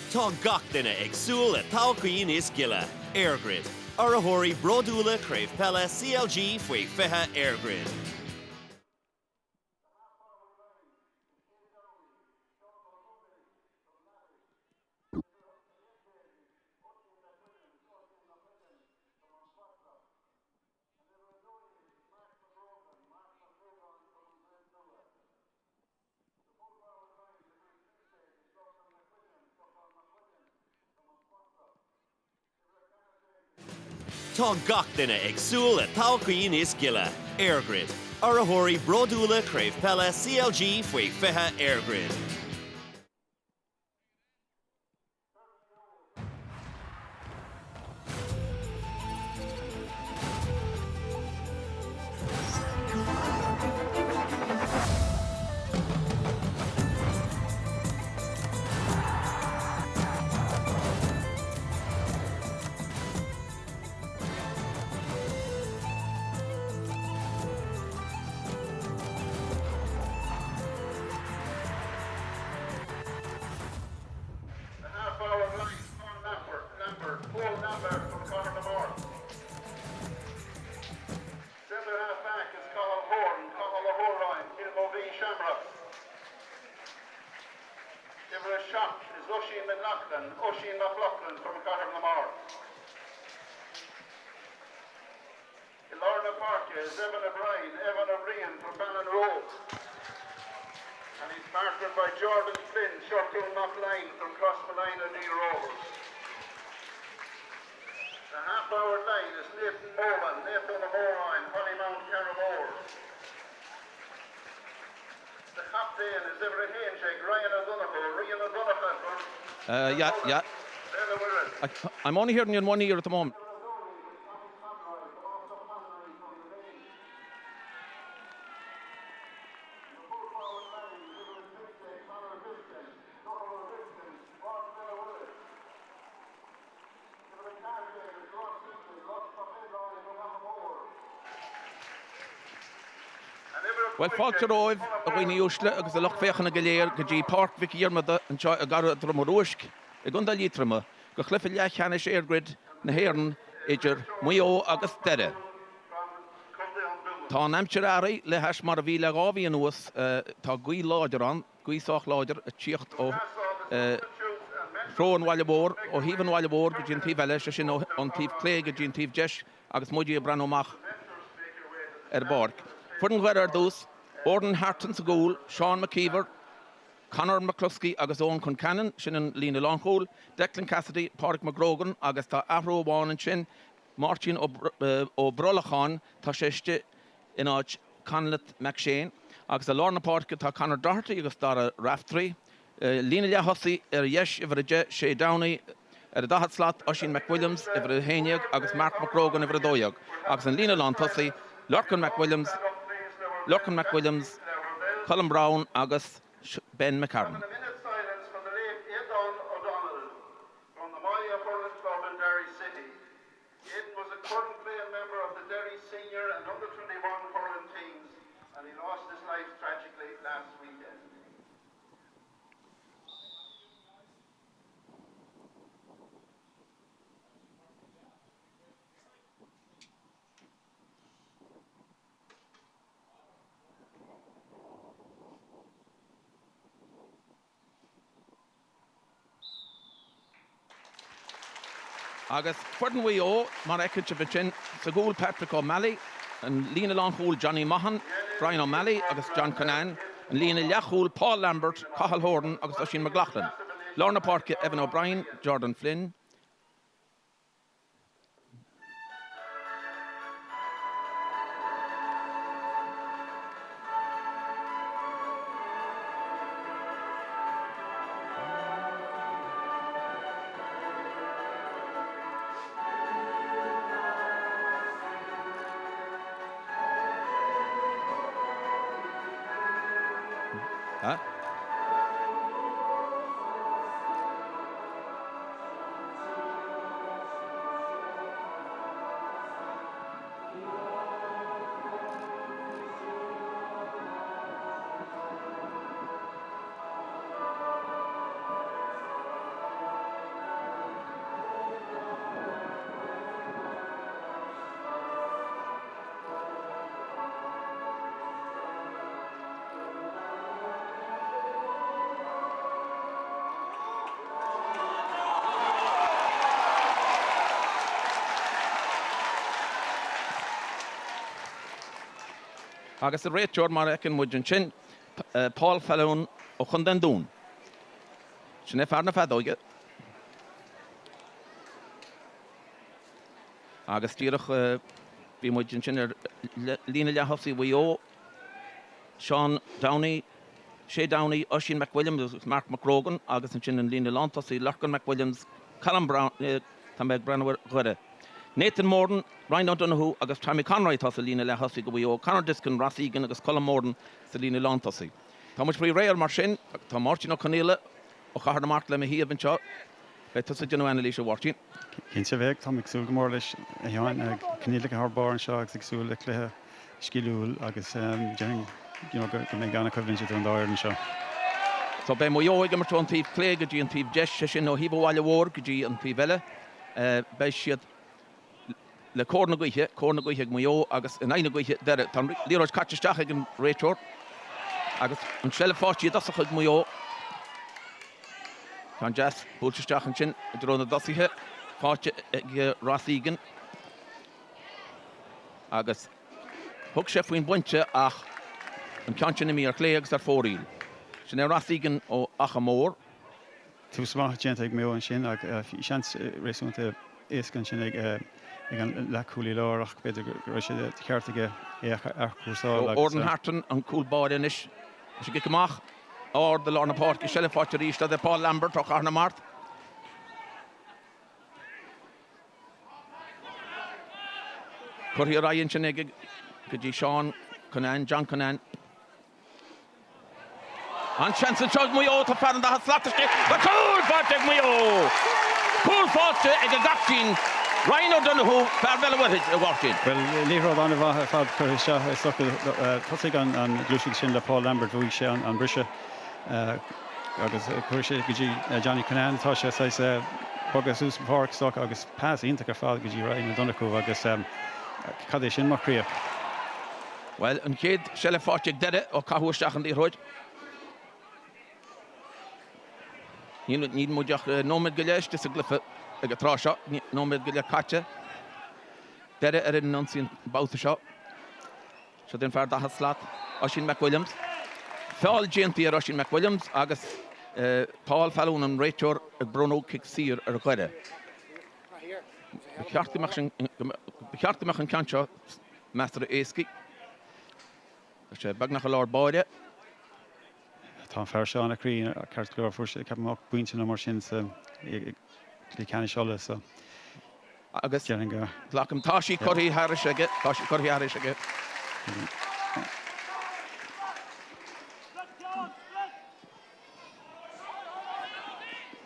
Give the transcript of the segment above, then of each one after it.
Tá gach duine ag súil le todhchaí níos gile. EirGrid, urraitheoirí bródúla Craobh Peile CLG Faoi 20 EirGrid. Tá gach duine ag súil le todhchaí níos gile. EirGrid, urraitheoirí bródúla Craobh Peile CLG Faoi 20 EirGrid. The half-forward line, Paul Lambert, Lambert, Paul Lambert from Cathair na Mart. Centre half back is Cathal Horan, Cathal Ó hÓráin, Kilmovee Shamrocks. Uimhir a 7 is Oisín McLaughlin, Oisín McLaughlin from Cathair na Mart. I lár na páirce is Evan O'Brien, Evan O'Brien from Ballinrobe. And he's partnered by Jordan Flynn, Shortún Knocklyon from Crossmolina D Rovers. The half-forward line is Nathan Molan, Nathan O'Moráin, Hollymount Carramore. The captain is uimhir a 11, Ryan O'Donoghue, Ryan O'Donoghue from Uh, yeah, yeah. I, I'm only hearing you in one ear at the moment. Bhuel, fáilte romhaibh, a dhaoine uaisle agus a lucht féachana go léir, go dtí Páirc Mhic Dhiarmada anseo i gCathair Droma Rúisc i gContae Liatroma do chluiche leathcheannais EirGrid na hÉireann idir Maigh Eo agus Doire. Tá an aimsir athraithe le hais mar a bhí le 2 mhí anuas. Tá gaoth láidir ann, gaoth sách láidir ag tíocht ó threo an bhaile mhóir, ó thaobh an bhaile mhóir go dtí an taobh eile, sé sin ón taobh clé go dtí an taobh deis agus muid ag breathnú amach ar an bpáirc. Foireann Dhoire ar dtús, Odhrán Hartin sa gcúl, Seán McKeever, Conor McCluskey agus Eoin Concannon, sin an líne lánchúil, Declan Cassidy, Pádraig McGrogan agus tá athrú amháin ansin, Máirtín Ó Brolacháin, tá sé istigh in áit Conleth McShane. Agus i lár na páirce tá Conor Doherty agus Dara Raftery. Líne leath-thosaigh ar dheis, uimhir 10, Shay Downey, ar an daichead slat, Oisín McWilliams, uimhir 11, agus Mark McGrogan, uimhir 12. Agus an líne lántosaigh, Lorcan McWilliams, Lorcan McWilliams, Colm Browne agus Ben McCarron. From the Moya Hurling Club in Derry City. Aidan was a current playing member of the Derry senior and under 21 hurling teams and he lost his life tragically last weekend. Agus foireann Mhaigh Eo, mar a fheiceann sibh ansin, sa gcúl Patrick O'Malley, an líne lánchúil Johnny Maughan, Brian O'Malley agus John Cunnane, an líne leathchúil Paul Lambert, Cathal Horan agus Oisín McLaughlin, lár na páirce Evan O'Brien, Jordan Flynn, Agus an réiteoir, mar a fheiceann muid ansin, Paul Fallon ó Chontae an Dúin. Sin é fear na feadóige. Agus díreach bhí muid ansin ar líne leath-thosaigh Mhaigh Eo, Seán Downey, Shay Downey, Oisín McWilliams agus Mark McGrogan agus ansin an líne lántosaigh, Lorcan McWilliams, Colm Browne, tá mé ag breathnú ar Dhoire. Nathan Moran, Ryan O'Donoghue agus Tommy Conroy atá sa líne leath-thosaigh do Mhaigh Eo, Conor Diskin, Ross Egan agus Colm Moran sa líne lántosaigh. Tá muid faoi réir mar sin, tá Máirtín Ó Conaola ó Chathair na Mart le mo thaobh anseo. Beidh tusa ag déanamh anailíse, a Mháirtín. Cinnte bheidh, táim ag súil go mór leis, a Sheáin. Coinníollacha thar barr anseo agus ag súil le cluiche sciliúil agus déarfainn you know go mbeidh an-choimhlint idir an dá fhoireann seo. So beidh Maigh Eo ag imirt ón taobh clé go dtí an taobh deis, sé sin ó thaobh an bhaile mhóir go dtí an taobh eile. Beidh siad le cóir na gaoithe, cóir na gaoithe ag Maigh Eo agus in aghaidh na gaoithe Doire. Tá an liathróid caite isteach ag an réiteoir agus an tseilbh faighte i dtosach ag Maigh Eo. Ceann deas buailte isteach ansin i dtreo na dtosaithe, faighte ag Ross Egan agus thug sé faoin bpointe ach an ceann sin imithe ar chlé agus ar fóraoil. Sin é Ross Egan ó Achadh Mór. Tús maith déanta ag Maigh Eo ansin ach bhí seans réasúnta éasca ansin ag an leathchúlaí láir ach b'fhéidir go raibh sé de cheart aige é a athchúrsáil agus. Odhrán Hartin an cúl báire anois. Tá sé ag cic amach ard i lár na páirce. Seilbh faighte arís ag Paul Lambert ó Chathair na Mart. Curtha ar aghaidh ansin aige go dtí Seán Cunnane, John Cunnane. An seans anseo ag Maigh Eo, tá fear an 40 slat istigh, tá cúl faighte ag Maigh Eo! Cúl faighte ag an gcaiptín Ryan O'Donoghue, fear Bhéal an Mhuirthead, a Mháirtín. Bhuel, liathróid an-mhaith ar fad curtha isteach is dócha. Thosaigh an ghluaiseacht sin le Paul Lambert, bhuaigh sé an briseadh agus chuir sé go dtí Johnny Cunnane. Tá sé saghas bogadh suas an pháirc is dócha agus pas iontach ar fad go dtí Ryan O'Donoghue agus cad é sin mar chríoch? Bhuel, an chéad seilbh faighte ag Doire ó caitheadh isteach an liathróid. Níl muid ach nóiméad go leith istigh sa gcluiche ag an tráth seo, nóiméad go leith caite. Doire ar an ionsaí an babhta seo. Seo an fear 40 slat, Oisín McWilliams. Feall déanta ar Oisín McWilliams agus Paul Fallon, an réiteoir, ag bronnadh cic saor ar Dhoire. Ba cheart go mbeadh an ceann seo measartha éasca. Tá sé beagnach i lár báire. Tá an fear seo an-chruinn, ceart go leor. Fuair sé, ceapaim, 8 bpointe nó mar sin sa gcluiche ceannais Uladh so Agus déarfainn go. Glacaim, tá sí curtha thairis aige, tá sí curtha thairis aige.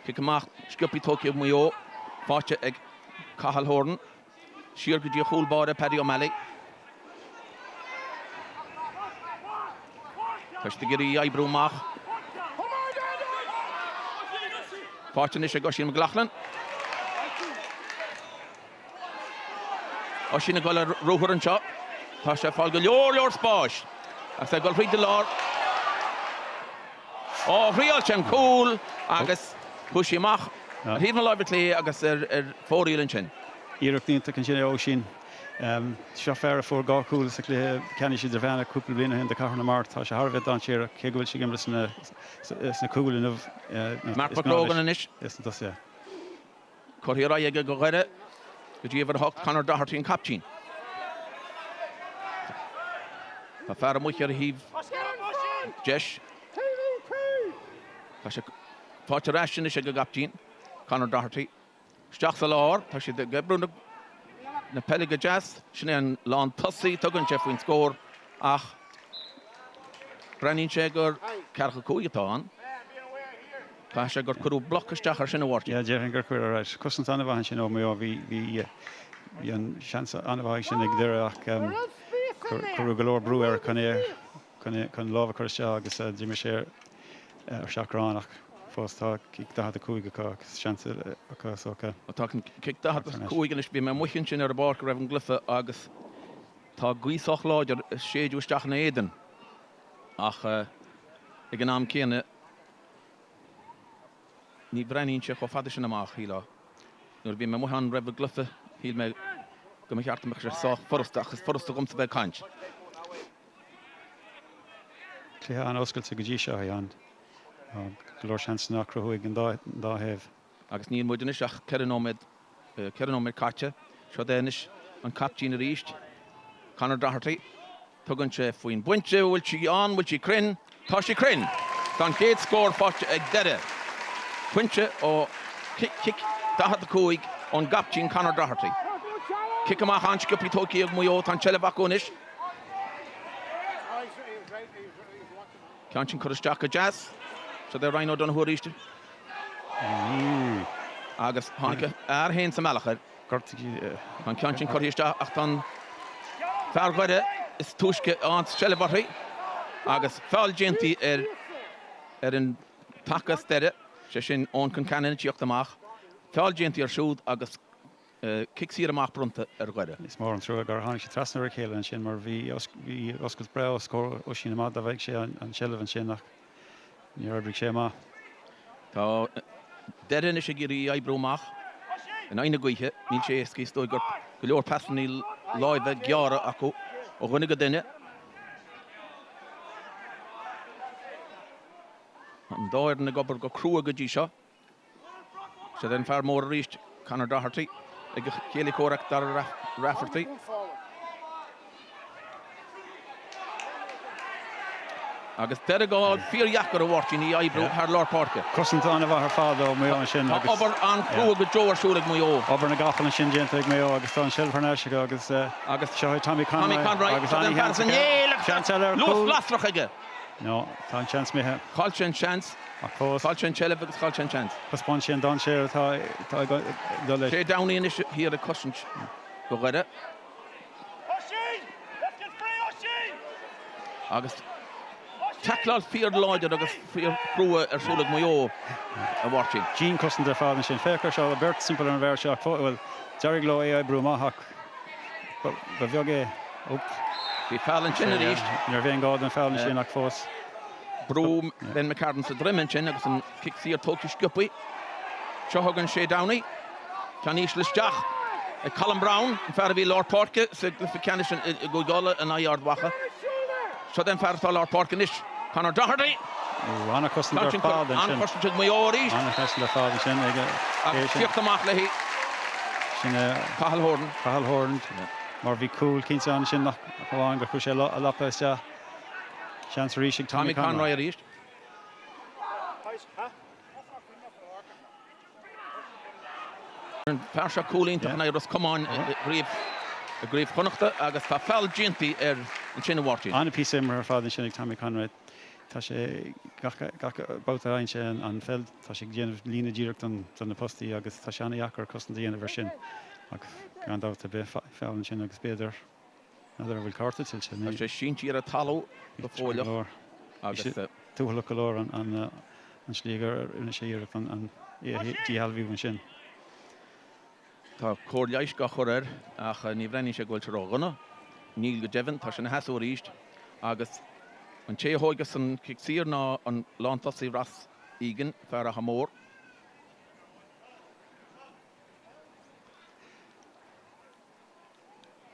Cic amach sciobtha tógtha ag Maigh Eo, faighte ag Cathal Horan. Siar go dtí a chúl báire Paddy O'Malley. Tá siad ag iarraidh í a oibriú amach. Faighte anois ag Oisín McLaughlin. Oisín ag dul ar ruathar anseo. Tá sé ag fáil go leor leor spáis. Agus é ag dul thríd an lár. Ó, thriáil sé an cúl agus chuaigh sí amach ar thaobh na láimhe clé agus ar fóraoil ansin. Iarracht iontach ansin ag Oisín. Seo fear a fuair dhá chúl sa chluiche ceannais idirmheánach cúpla bliain ó shin do Chathair na Mart. Tá sé thar a bheith dainséarach, cé go bhfuil sé ag imirt sna cúil inniu. Mark McGrogan anois. Is na tosaithe. Curtha ar aghaidh aige go Dhoire go dtí uimhir 8, Conor Doherty, an caiptín. Tá fear amuigh ar a thaobh deis. Tá sé faighte ar ais anois ag an gcaiptín, Conor Doherty. Isteach sa lár, tá siad ag oibriú na peile go deas. Sin é an lán tosaí, tugann sé faoin scór ach breathnaíonn sé gur ceathracha 5 atá ann. Caithfidh sé gur cuireadh bloc isteach air sin, a Mháirtín. Yeah, déarfainn gur cuireadh, alright. Cosaint an-mhaith ansin ó Mhaigh Eo. Bhí, bhí, bhí an seans an-mhaith ansin ag Doire ach cuireadh go leor brú air chun é, chun é, chun lámh a chur isteach agus d'imigh sé ar, ar seachrán ach fós tá cic 45 acu agus seans acu is dócha. Tá an cic 45 anois. Bhí mé amuigh ansin ar an bpáirc roimh an gcluiche agus tá gaoth sách láidir ag séideadh isteach ina éadan ach ag an am céanna, Ní bhreathnaíonn sé chomh fada sin amach, shílfeá. Nuair a bhí mé amuigh ann roimh an gcluiche, shíl mé go mba cheart go mbeadh sé sách furasta, ach is furasta dhomsa bheith ag caint. Cluiche an-oscailte go dtí seo, a Sheáin. Go leor seansanna á cruthú ag an dá thaobh. Agus níl muid anois ach 4 nóiméad, 4 nóiméad caite. Seo é anois an caiptín arís, Conor Doherty. Tugann sé faoin bpointe. Bhfuil sí ann? Bhfuil sí cruinn? Tá sí cruinn! Tá an chéad scór faighte ag Doire. Pointe ó chic 45 ón gcaiptín Conor Doherty. Cic amach an-sciobtha tógtha ag Maigh Eo. Tá an tseilbh acu anois. Ceann sin curtha isteach go deas. Seo é Ryan O'Donoghue arís. Agus tháinig a fhear féin sa mbealach air. Tá an ceann sin curtha isteach ach tá an fear Dhoire is túisce a fhaigheann seilbh uirthi agus feall déanta ar ar an taca as Doire, sé sin Eoin Concannon ag tíocht amach. Feall déanta air siúd agus cic saor amach bronnta ar Dhoire. Is mór an trua gur tháinig siad trasna ar a chéile ansin mar bhí oscailt breá os comhair Oisín amach dá bhfaigheadh sé an tseilbh ansin ach níor oibrigh sé amach. Tá Doire anois ag iarraidh í a oibriú amach in aghaidh na gaoithe. Níl sé éasca, is dóigh gur go leor pasanna láimhe gearra acu ó dhuine go duine. An dá fhoireann ag obair go crua go dtí seo. Seo é an fear mór arís, Conor Doherty, ag a chéile comhraic Dara Rafferty. Agus Doire á fháil fíordheacair a Mháirtín í a oibriú thar lár páirce. Cosaint an-mhaith ar fad ó Mhaigh Eo ansin agus. Tá obair an-chrua go deo ar siúl ag Maigh Eo. Obair na gcapall ansin déanta ag Maigh Eo agus tá an seilbh thar n-ais acu agus Agus seo é Tommy Tommy Conroy Conroy agus seo é an fear an-sheans sa aige. néal agus Seans eile ar luas chúl. lasrach aige. No, tá an seans imithe. Chaill sé an seans. Ach fós. Chaill sé an tseilbh agus chaill sé an seans. Thaispeáin sé an dainséar atá ag dul leis. Shay Downey anois thiar ag cosaint do Dhoire. Agus tacláil fíorláidir agus fíorchrua ar siúl ag Maigh Eo, a Mháirtín. Dianchosaint ar fad ansin. Féach air seo, beart timpeall ar an bhfear seo ach bhuel, d'éirigh leo é a oibriú amach ach ba bheag é. Up. Bhí feall ansin arís. Ní raibh aon ghá don feall ansin ach fós. Brú Ben McCarron sa droim ansin agus an cic saor tógtha sciobtha. Seo chugainn Shay Downey. Ceann íseal isteach ag Colm Browne, an fear a bhí i lár páirce sa gcluiche ceannais i gCúige Uladh in aghaidh Ard Mhacha. Seo é an fear atá i lár páirce anois, Conor Doherty. An-chosaint ar fad ansin. An-chosaint ag Maigh Eo arís. An-chosaint ar fad ansin ag Agus tíocht amach léi. Sin é Cathal Horan. Cathal Horan. Mar bhí cúl cinnte ansin ach amháin gur chuir sé a lapa isteach. Seans arís ag Tommy Tommy Conroy. Conroy arís. An fear seo cúl iontach in aghaidh Ros Comáin i gCraobh Chonnachta agus tá feall déanta air ansin a Mháirtín. An-phíosa imeartha ar fad ansin ag Tommy Conroy. Tá sé, gach babhta a fhaigheann sé an pheil, tá sé ag déanamh líne díreach do na postaí agus tá sé an-dheacair cosaint a dhéanamh air sin. Ach gan dabht ar bith, feall ansin agus b'fhéidir, n'fheadar an bhfuil cárta tuillte. Tá sé sínte ar an talamh go fóilleach agus. Tuathalach go leor an tslí gur rinne sé iarracht an é a dhíshealbhú ansin. Tá cóir leighis á chur air ach ní bhreathnaíonn sé go bhfuil sé ródhona. Níl go deimhin, tá sé ina sheasamh arís agus an té a thóigeas an cic saor ná an lántosaí Ross Egan, fear Átha Mór.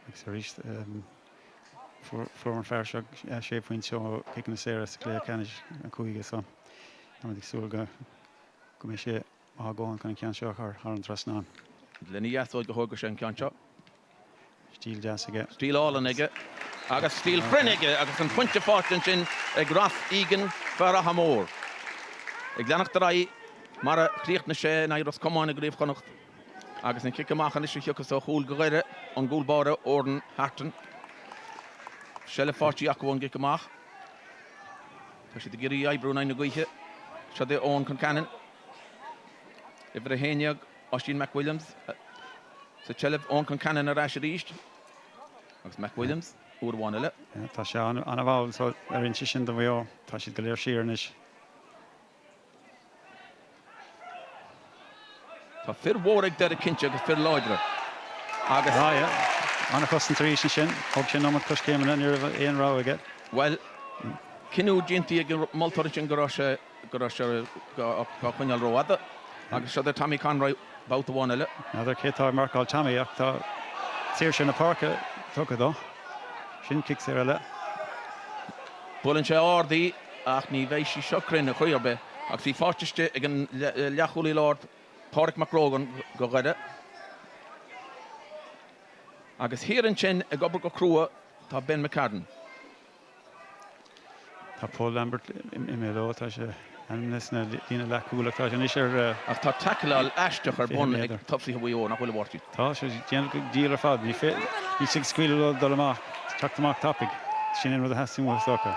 Agus arís fuair an fear seo sé phointe ó chiceanna saora sa chluiche ceannais an chúige so táimid ag súil go mbeidh sé maith a dhóthain chun an ceann seo a chur thar an trasnán. Lena dheasóig a thógadh sé an ceann seo. Stíl deas aige. Stíl álainn aige agus stíl chruinn aige agus an pointe faighte ansin ag Ross Egan, fear Átha Mór. Ag leanacht ar aghaidh mar a chríochnaigh sé in aghaidh Ros Comáin i gCraobh Chonnacht. Agus an cic amach anois a thiocfas ó chúl go Dhoire ón gcúl báire Odhrán Harton. Seilbh faighte acu ón gcic amach. Tá siad ag iarraidh oibriú in aghaidh na gaoithe. Seo é Eoin Concannon. Uimhir 11, Oisín McWilliams sa tseilbh. Eoin Concannon ar ais arís. Agus McWilliams uair amháin eile. Tá sé an-mhall ar inse sin do Mhaigh Eo. Tá siad go léir siar anois. Tá fir mhóra ag Doire cinnte agus fir láidre agus. Ah yeah. An-chosaint arís ansin. Thóg sé an iomad coiscéimeanna, ní raibh aon rogha aige. Bhuel, cinneadh déanta ag an moltóir ansin go raibh sé, go raibh sé á choinneáil rófhada agus seo é Tommy Conroy babhta amháin eile. N'fheadar cé atá ag marcáil Tommy ach tá saoirse na páirce tugtha dó. Sin cic saor eile. Buaileann sé ard í ach ní bheidh sí seo cruinn ar chaoi ar bith agus í faighte istigh ag an leathchúlaí láir Pádraic Mac Rógáin do Dhoire. Agus thiar ansin ag obair go crua tá Ben McCarron. Tá Paul Lambert imithe leo, tá sé ainmnithe sna líne leathchúil ach tá sé anois ar. Ach tá taicleáil aisteach ar bun ag tosaithe Mhaigh Eo, nach bhfuil a Mháirtín? Tá sé ag déanamh diabhal ar fad. Ní siad ag scaoileadh leo dul amach, teacht amach tapaidh. Sin an rud a theastaíonn uathu is dócha.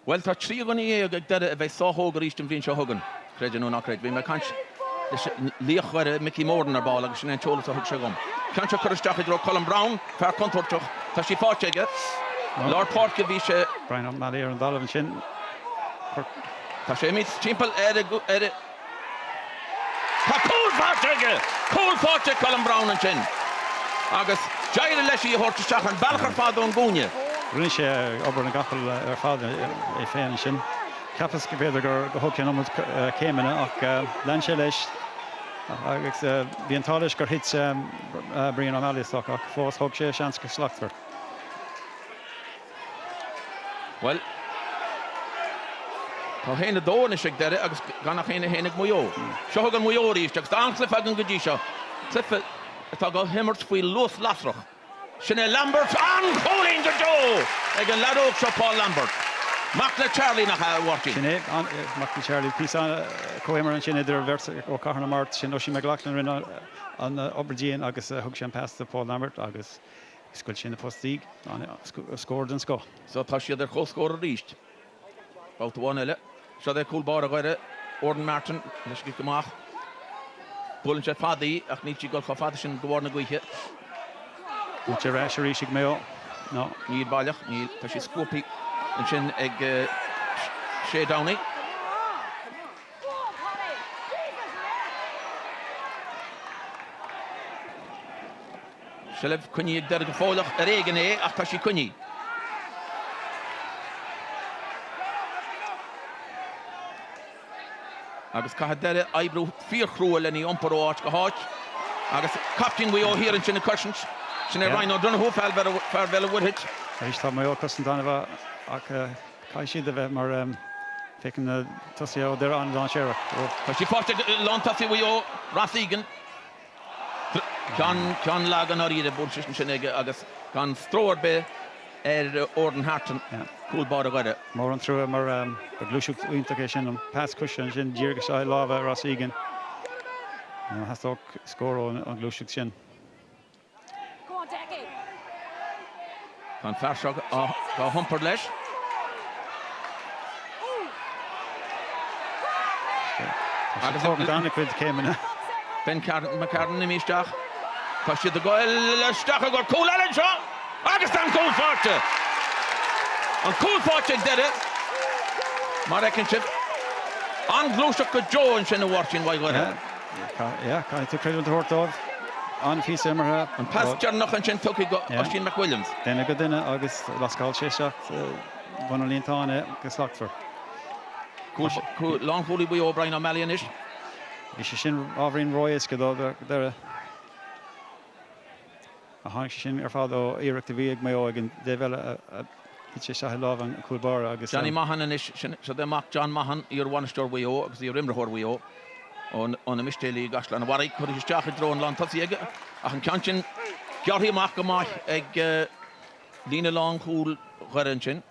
Bhuel, tá 13 dhuine ag Doire a bheidh sách óg arís an bhliain seo chugainn, creid é nó ná creid. Bhí mé ag caint leis laoch Dhoire, Mickey Moran, ar ball agus sin é an t-eolas a thug sé dhom. Ceann seo curtha isteach i dtreo Colm Browne, fear contúirteach. Tá sí faighte aige. Lár páirce bhí sé. Brian O'Malley ar an dtalamh ansin. Tá sé imithe timpeall ar ar. Tá cúl faighte aige! Cúl faighte ag Colm Browne ansin agus d'éirigh leis í a thabhairt isteach an bealach ar fad ón gcúinne. Rinne sé obair na gcapall ar fad é féin ansin. Cheapas go b'fhéidir gur thóg sé an iomad céimeanna ach lean sé leis agus bhí an t-ádh leis gur thit Brian O'Malley isteach ach fós thóg sé a seans go slachtmhar. Bhuel, tá 1-2 anois ag Doire agus gan ach 1-1 ag Maigh Eo. Seo chugainn Maigh Eo arís agus tá an-chluiche againn go dtí seo, cluiche atá á imirt faoi luas lasrach. Sin é Lambert, an-chúilín go deo ag an leaid óg seo Paul Lambert. Mac le Charlie, nach ea, a Mháirtín? Sin é, mac le Charlie. Píosa comhimeartha ansin idir an bheirt ó Chathair na Mart. Sin Oisín McLaughlin a rinne an obair dian agus thug sé an pas do Paul Lambert agus Scoilt sé na postaí, scór den scoth. So tá siad ar comhscór arís. Babhta amháin eile. Seo é cúl báire Dhoire, Odhrán Martin, leis an gcic amach. Buaileann sé fada í ach níl sí ag dul chomh fada sin de bharr na gaoithe. Níl sé ar ais arís ag Maigh Eo. No. Níl baileach, níl. Tá sí scuabtha ansin ag Shay Downey. Seilbh coinnithe ag Doire go fóill ach ar éigean é ach tá sí coinnithe. Agus caithfidh Doire oibriú fíorchrua lena iompar ó áit go háit. Agus captaen Mhaigh Eo thiar ansin ag cosaint. Sin é Ryan O'Donoghue, fear Bhéal an Mhuirthead. Arís tá Maigh Eo ag cosaint an-mhaith ach caithfidh siad a bheith mar féachann na tosaithe ó Dhoire an-dainséarach. Tá sí faighte ag lántosaí Mhaigh Eo, Ross Egan. Ceann, ceann lag i ndáiríre, buailte ansin aige agus gan stró ar bith ar Odhrán Hartin, cúl báire Dhoire. Mór an trua mar ba ghluaiseacht iontach é sin, an pas coise ansin díreach isteach i lámha Ross Egan. Theastódh scór ón ghluaiseacht sin. Tá an fear seo á hiompar leis. Agus tógann an-chuid céimeanna. Ben McCarron imithe isteach. Tá siad ag goil isteach i gcomhair cúl eile anseo agus tá an cúl faighte! An cúl faighte ag Doire, mar a fheiceann sibh. An-ghluaiseacht go deo ansin a Mháirtín uaidh Dhoire. Yeah, caithfidh tú creidiúint a thabhairt dóibh. An-phíosa imeartha. An pas deireanach ansin tugtha go Oisín McWilliams. Duine go duine agus lascáil sé isteach bun an líontáin é go slachtmhar. Lánchúlaí Mhaigh Eo Brian O'Malley anois. Bhí sé sin ábhairín ró-éasca do Dhoire. Ach tháinig sé sin ar fad ó iarracht a bhí ag Maigh Eo ag an dtaobh eile a thit sé isteach i lámha an chúl báire agus. Johnny Maughan anois, sin é mac John Maughan, iar-bhainisteoir Mhaigh Eo agus iar-imreoir Mhaigh Eo ó na Mistéalaigh i gCaisleán an Bharraigh, curtha isteach i dtreo an lántosaí aige ach an ceann sin gearrtha amach go maith ag líne lánchúil Dhoire ansin.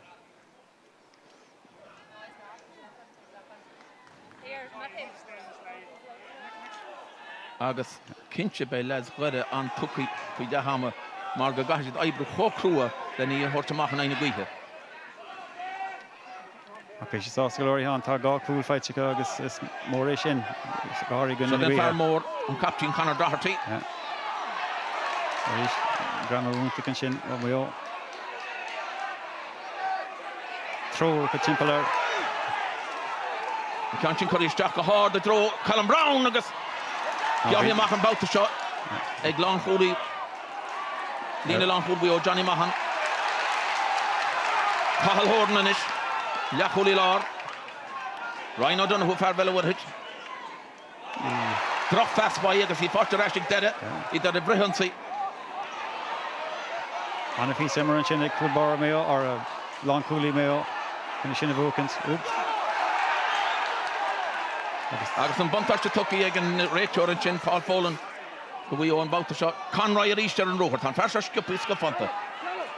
Agus cinnte beidh leaids Dhoire an-tugtha faoi leath ama mar go gcaithfidh siad oibriú chomh crua lena í a thabhairt amach in aghaidh na gaoithe. Ach beidh siad sásta go leor, a Sheáin. Tá dhá chúl faighte acu agus is mór é sin, go háirithe i gcoinne na gaoithe. Seo an fear mór, an captaen Conor Doherty. Arís, greamú iontach ansin ó Mhaigh Eo. Triúr acu timpeall air. An ceann sin curtha isteach go hard i dtreo Colm Browne agus gearrtha amach an babhta seo ag lánchúlaí, líne lánchúil Mhaigh Eo, Johnny Maughan. Cathal Horan anois, leathchúlaí láir. Ryan O'Donoghue, fear Bhéal an Mhuirthead. Drochphas uaidh agus í faighte ar ais ag Doire, iad ar an bhfrithionsaí. Ana-phíosa imeartha ansin ag cúl báire Mhaigh Eo, or lánchúlaí Mhaigh Eo, chun é sin a bhuachaint. Oops. Agus. Agus an buntáiste tugtha ag an réiteoir ansin, Paul Folan, do Mhaigh Eo an babhta seo. Conroy arís ar an ruathar. Tá an fear seo sciobtha scafánta.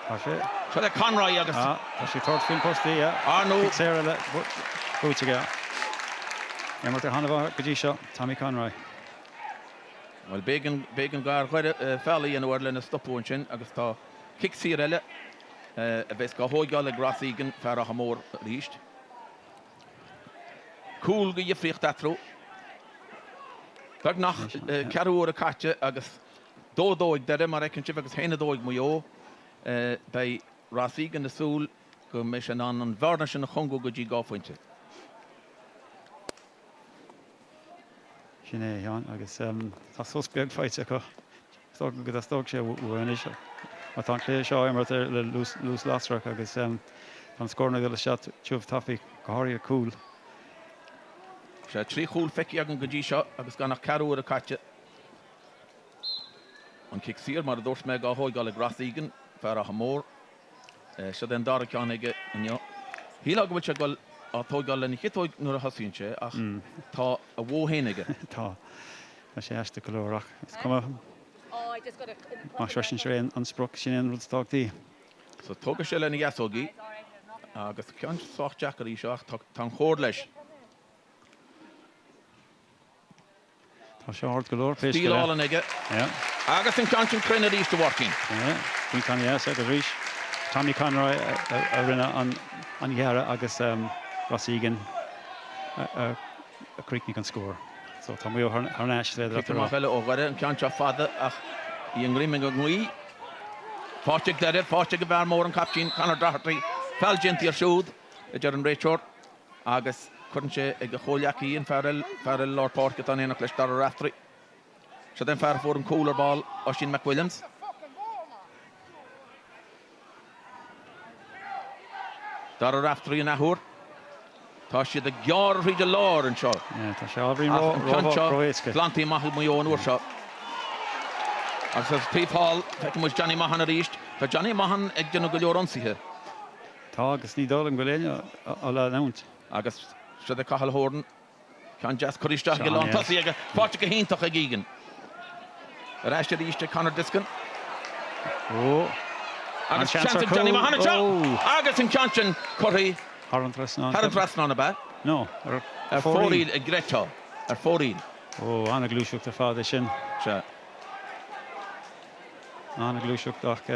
Tá sé. Seo le Conroy agus. Ah, tá sé ag tabhairt faoin post, yeah. Ar nó. Cic saor eile buaite aige. Imirt an-mhaith go dtí seo, Tommy Conroy. Bhuel, b'éigean, b'éigean d'fhear Dhoire feall a dhéanamh air lena stopadh ansin agus tá cic saor eile a bheas á thóigeáil ag Ross Egan, fear Átha Mór arís. Cúl de dhifríocht eatarthu. Beagnach ceathrú uaire caite agus 2-2 ag Doire, mar a fheiceann sibh, agus 1-2 ag Maigh Eo. Beidh Ross Egan ag súil go mbeidh sé in ann an bhearna sin a chúngú go dtí 2 phointe. Sin é, a Sheáin, agus tá sos beag faighte acu. Is dócha go dteastódh sé uathu anois mar tá an cluiche seo á imirt le luas lasrach agus tá na scóranna ag dul isteach tiubh tapaidh, go háirithe cúil. Sea, 3 chúl feicthe againn go dtí seo agus gan ach ceathrú uaire caite. An cic saor, mar a dúirt mé, á thóigeáil ag Ross Egan, fear Átha Mór. Seo é an dara ceann aige inniu. Shílfeá go bhfuil sé ag dul á tóigeáil lena chiotóig nuair a thosaíonn sé ach tá a mhodh féin aige. Tá. Tá sé aisteach go leor ach is cuma. Má shroiseann sé an sprioc, sin é an rud is tábhachtaí. So tógfaidh sé lena dheasóg í agus ceann sách deacair í seo ach tá an chóir leis. Tá sé ard go leor, pé scéal é. Stíl álainn aige. Agus an ceann sin cruinn arís, a Mháirtín. Pointe an-dheas agus arís Tommy Conroy a rinne an ghearradh agus Ross Egan a chríochnaigh an scór. So tá Maigh Eo thar n-ais, is féidir leat a rá. Cic amach eile ó Dhoire, an ceann seo fada ach í i ngreim ag an ngaoth. Faighte ag Doire, faighte ag an bhfear mór, an caiptín, Conor Doherty. Feall déanta air siúd, a deir an réiteoir. Agus cuireann sé ag a chomhghleacaí, an fear eile, fear eile lár páirce atá in éineacht leis, Dara Raftery. Seo é an fear a fuair an cúl ar ball, Oisín McWilliams. Dara Raftery an athuair. Tá siad ag gearradh thríd an lár anseo. Tá sé ábhairín ró-éasca. Glanta amach ag Maigh Eo an uair seo. Agus ar an taobh thall, feicfidh muid Johnny Maughan arís. Tá Johnny Maughan ag déanamh go leor ionsaithe. Tá, agus ní dóigh liom go bhfuil éinne á leanúint. Agus seo é Cathal Horan. Ceann deas curtha isteach ag an lán tosaí aige. Faighte go hiontach ag Egan. Ar ais arís ag Conor Diskin. Ó! Agus seans ag Johnny Maughan anseo! Agus an ceann sin curtha thar an trasnán. Thar an trasnán, ab ea? No, ar Ar fóraoil, a gcreidfeá. Ar fóraoil. Ó, an-ghluaiseacht ar fad é sin. Sea. An-ghluaiseacht ach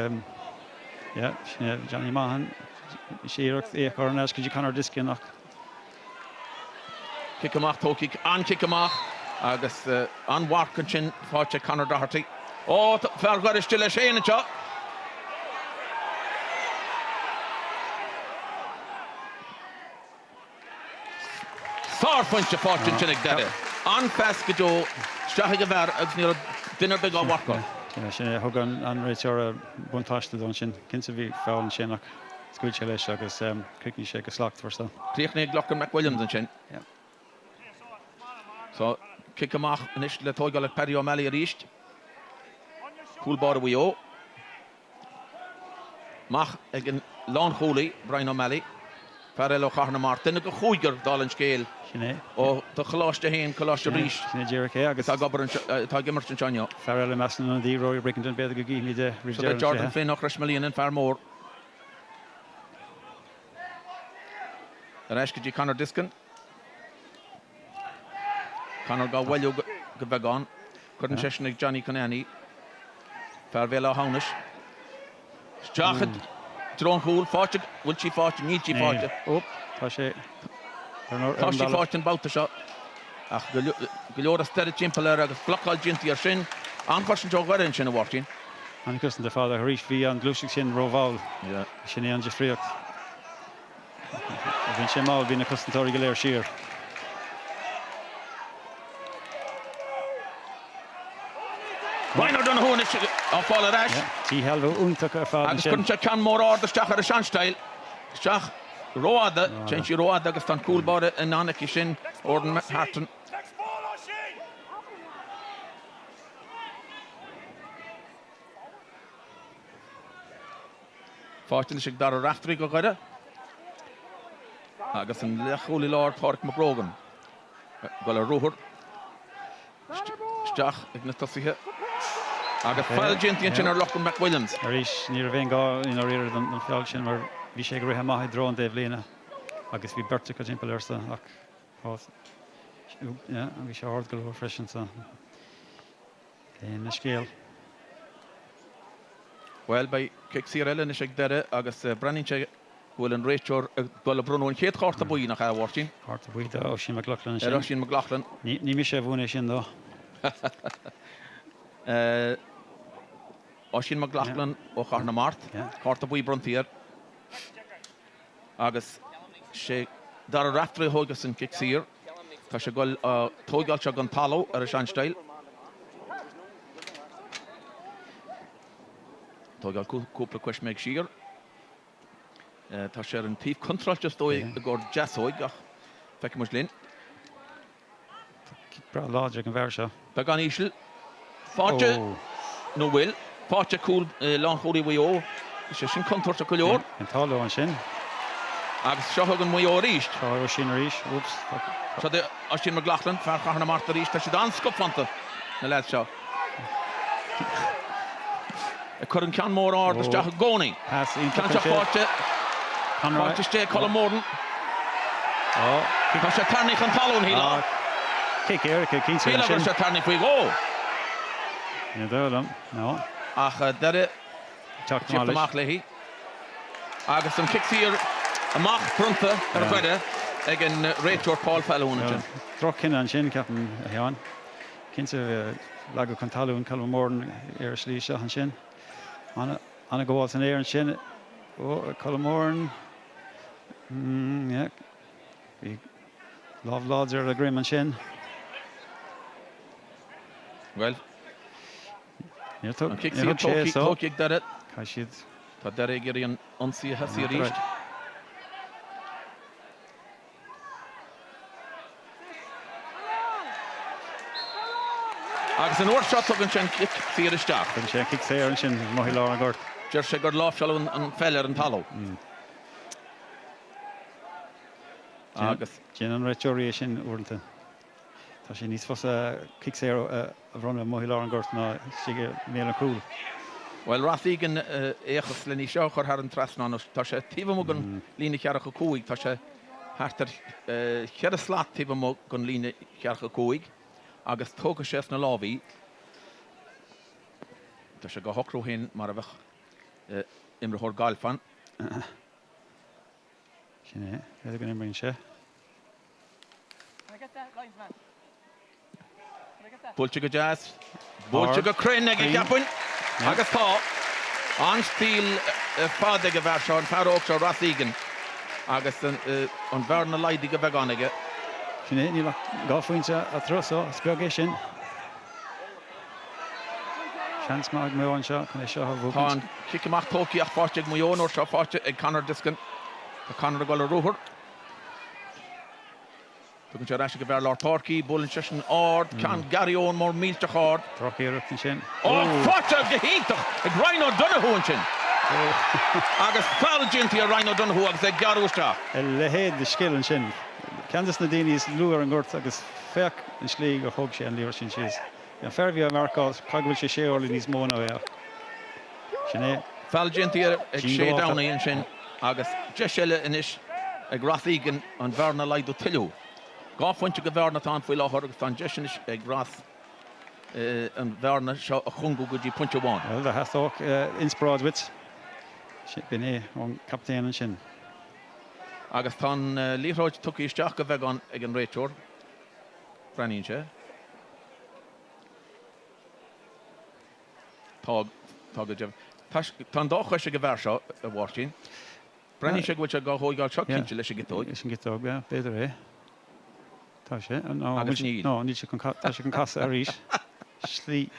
yeah, sin é Johnny Maughan. Is iarracht é a chur ar ais go dtí Conor Diskin ach. Cic amach tógtha, an-chic amach agus an-mharc ansin faighte ag Conor Doherty. Ó, tá fear Dhoire istigh leis féin anseo. Sárphointe faighte ansin ag Doire. An-phas go deo isteach ag an bhfear agus ní raibh duine ar bith á mharcáil. Sin é, thug an réiteoir buntáiste dó ansin. Cinnte bhí foul ansin ach scaoil sé leis agus chríochnaigh sé go slachtmhar so. Chríochnaigh ag Lorcan McWilliams ansin. So, cic amach anois le tóigeáil ag Paddy O'Malley arís. Cúl báire Mhaigh Eo. Amach ag an lánchúlaí, Brian O'Malley, fear eile ó Chathair na Mart, duine de chúigear, dála an scéil, Sin é. ó do choláiste féin, Coláiste Rís, Sin é díreach é agus. atá ag obair anseo, atá ag imirt anseo inniu. Fear eile i measc na n-ionadaí, Rory Brickenden, b'fhéidir go gcífimid é roimh Seo é deireadh an Jordan chluiche. Flynn ó Chrois Mhaoilíona, an fear mór. Ar ais go dtí Conor Diskin. Conor á bhailiú go beagán. Cuireann seisean ag Johnny Cunnane. Fear Bhéal Átha hAmhnais. Isteach i dtreo an chúil. Faighte. Bhfuil sí faighte? Níl sí faighte. Ó, tá sé ar an Tá sí faighte an babhta seo. Ach go leor as Doire timpeall air agus blocáil déanta air sin. An-chosaint ó Dhoire ansin, a Mháirtín. An-chosaint ar fad ach arís bhí an ghluaiseacht sin rómhall. Sin é an difríocht. Bhí sé mall, bhí na cosantóirí go léir siar. Ryan O'Donoghue anois á fáil ar ais. Díshealbhú iontach ar fad Agus ansin. cuireann sé ceann mór ard isteach ar a seansteil. Isteach rófhada, téann sí rófhada agus tá an cúl báire in ann aici sin, Odhrán Harton. Faighte anois ag Dara Raftery do Dhoire agus an leathchúlaí láir Pádraic McGrogan ag dul ar ruathar isteach ag na tosaithe agus feall déanta ansin ar Lorcan McWilliams. Arís, ní raibh aon gá i ndáiríre don feall sin mar bhí sé ag rith amach i dtreo an dtaobhlíne agus bhí beirt acu timpeall air so ach fós bhí sé ard go leor freisin so léim an scéal. Bhuel, beidh cic saor eile anois ag Doire agus breathnaíonn sé go bhfuil an réiteoir ag dul a bronnadh an chéad chárta buí, nach ea, a Mháirtín? Cárta buí do Oisín McLaughlin ansin. Ar Oisín McLaughlin. Ní mise a mhúin é sin dó. Oisín McLaughlin ó Chathair na Mart. Cárta buí bronnta air. Agus sé Dara Raftery a thógfas an cic saor. Tá sé ag dul á tóigeáil seo den talamh ar a sean-style. Tóigeáil cúpla coisméig siar. Tá sé ar an taobh contráilte is dóigh i gcomhair deasóig ach feicfidh muid linn. Cic breá láidir ag an bhfear seo. Beagán íseal. Faighte nó bhfuil? Faighte cúl lánchúlaí Mhaigh Eo. Is é sin contúirteach go leor. An t-ádh leo ansin. Agus seo chugainn Maigh Eo arís. Seo Oisín arís. Oops. Seo é Oisín McLaughlin, fear Chathair na Mart arís. Tá siad an-scafánta, na leaids seo. Ag cur an ceann mór ard isteach i gcónaí. Pas iontach Ceann seo faighte. Faighte isteach ag Colm Moran. Tá sé tarraingthe chun talún, shílfeá. Cic éirice, cinnte ansin. Shílfeá go raibh sé tarraingthe faoi dhó. Ní dóigh liom, no. Ach Doire ag teacht amach léi. Agus an cic saor amach bronnta ar Dhoire ag an réiteoir Paul Calhoun ansin. Droch-chinneadh ansin, ceapaim, a Sheáin. Cinnte, leagadh chun talún Colm Moran ar a shlí isteach ansin. An-ghabháil san aer ansin ó Colm Moran. Bhí lámh láidir ar a dhroim ansin. Bhuel, Níor thug an cic saor sé é so. tógtha ag Doire. Caithfidh siad. Tá Doire ag iarraidh an ionsaí a thosaí arís. Agus an uair seo tugann sé an cic saor isteach. Tugann sé an cic saor ansin amuigh i lár an ghoirt. Deir sé gur láimhseáladh an pheil ar an talamh. Agus. Déanann réiteoirí é sin uaireanta. Tá sé níos fusa cic saor a bhronnadh amuigh i lár an ghoirt ná istigh i mbéal an chúil. Bhuel, Ross Egan a fhéachas len í seo a chur thar an trasnán. Tá sé taobh amuigh den líne cheathracha 5. Tá sé thart ar cheithre slat taobh amuigh den líne cheathracha 5 agus tógfaidh sé sna lámha í. Tá sé dhá shocrú féin mar a bheadh imreoir gailf ann. Sin é, b'fhéidir go n-imríonn sé. Buailte go deas, buailte go cruinn aige, cheapfainn, agus tá an-stíl ar fad ag an bhfear seo, an fear óg seo, Ross Egan, agus an bhearna laghdaithe de bheagán aige. Sin é, níl ach 2 phointe eatarthu so is beag é sin. Seans maith ag Maigh Eo anseo chun é seo a Tá bhuachaint. an cic amach tógtha ach faighte ag Maigh Eo an uair seo, faighte ag Conor Diskin. Tá Conor ag dul ar ruathar. Tugann sé ar ais ag an bhfear lár páirce í, buaileann seisean ard, ceann Gary Owen mór millteach ard. Drochiarracht ansin. Ó, faighte go hiontach ag Ryan O'Donoghue ansin! Agus feall déanta ar Ryan O'Donoghue agus é ag gearradh isteach. A leithéid de scil ansin. Ceann de na daoine is lú ar an ngort agus féach an slí gur thóg sé an liathróid sin síos. Bhí an fear a bhí á mharcáil, caithfidh go bhfuil sé sé orlaí níos mó ná é ach sin é. Feall déanta ag Shay Downey ansin agus deis eile anois ag Ross Egan an bhearna a laghdú tuilleadh. 2 phointe de bhearna atá ann faoi láthair agus tá an deis anois ag Ross an bhearna seo a chúngú go dtí pointe amháin. Bhuel, dá theastódh inspioráid uait, b'in é ón gcaptaen ansin. Agus tá an liathróid tugtha isteach de bheagán ag an réiteoir. Breathnaíonn sé. Tá, tá go deimhin. Tá, tá an dá chois ag an bhfear seo, a Mháirtín. Breathnaíonn sé go bhfuil sé dhá thóigeáil seo cinnte leis an gciotóig. Leis an gciotóg, yeah, b'fhéidir é. Tá sé, nó, Agus níl. nó, níl sé chun, tá sé chun casadh arís. Slí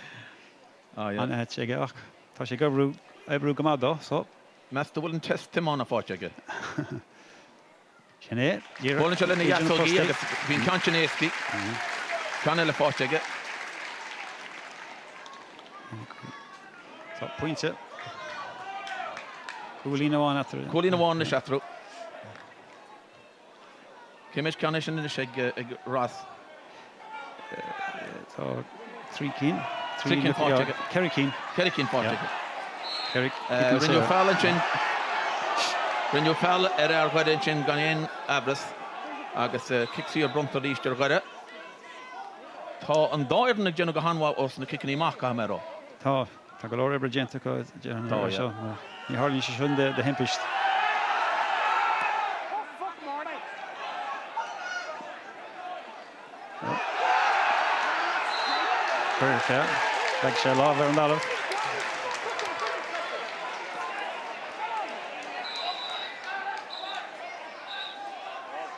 an-ait aige ach tá sé ag oibriú, oibriú go maith dó, so. Meas tú bhfuil an test tiomána faighte aige? Sin é. Buaileann sé lena dheasóg í agus bhí an ceann sin éascaí. Ceann eile faighte aige. Tá pointe. Cúilín amháin eatarthu. Cúilín amháin anois eatarthu. Cé mhéad ceann é sin anois ag Ross? Tá 3 cinn. 3 cinn faighte aige. 4 cinn. 4 cinn faighte aige. Rinneadh feall ansin. Rinneadh feall ar fhear Dhoire ansin gan aon amhras agus cic saor bronnta arís ar Dhoire. Tá an dá fhoireann ag déanamh go han-mhaith ós na ciceanna amach, caithfidh mé a rá. Tá. Tá go leor oibre déanta acu déarfainn air seo. Ní tharlaíonn sé sin de thimpist. Chuir sé, leag sé lámh ar an dtalamh.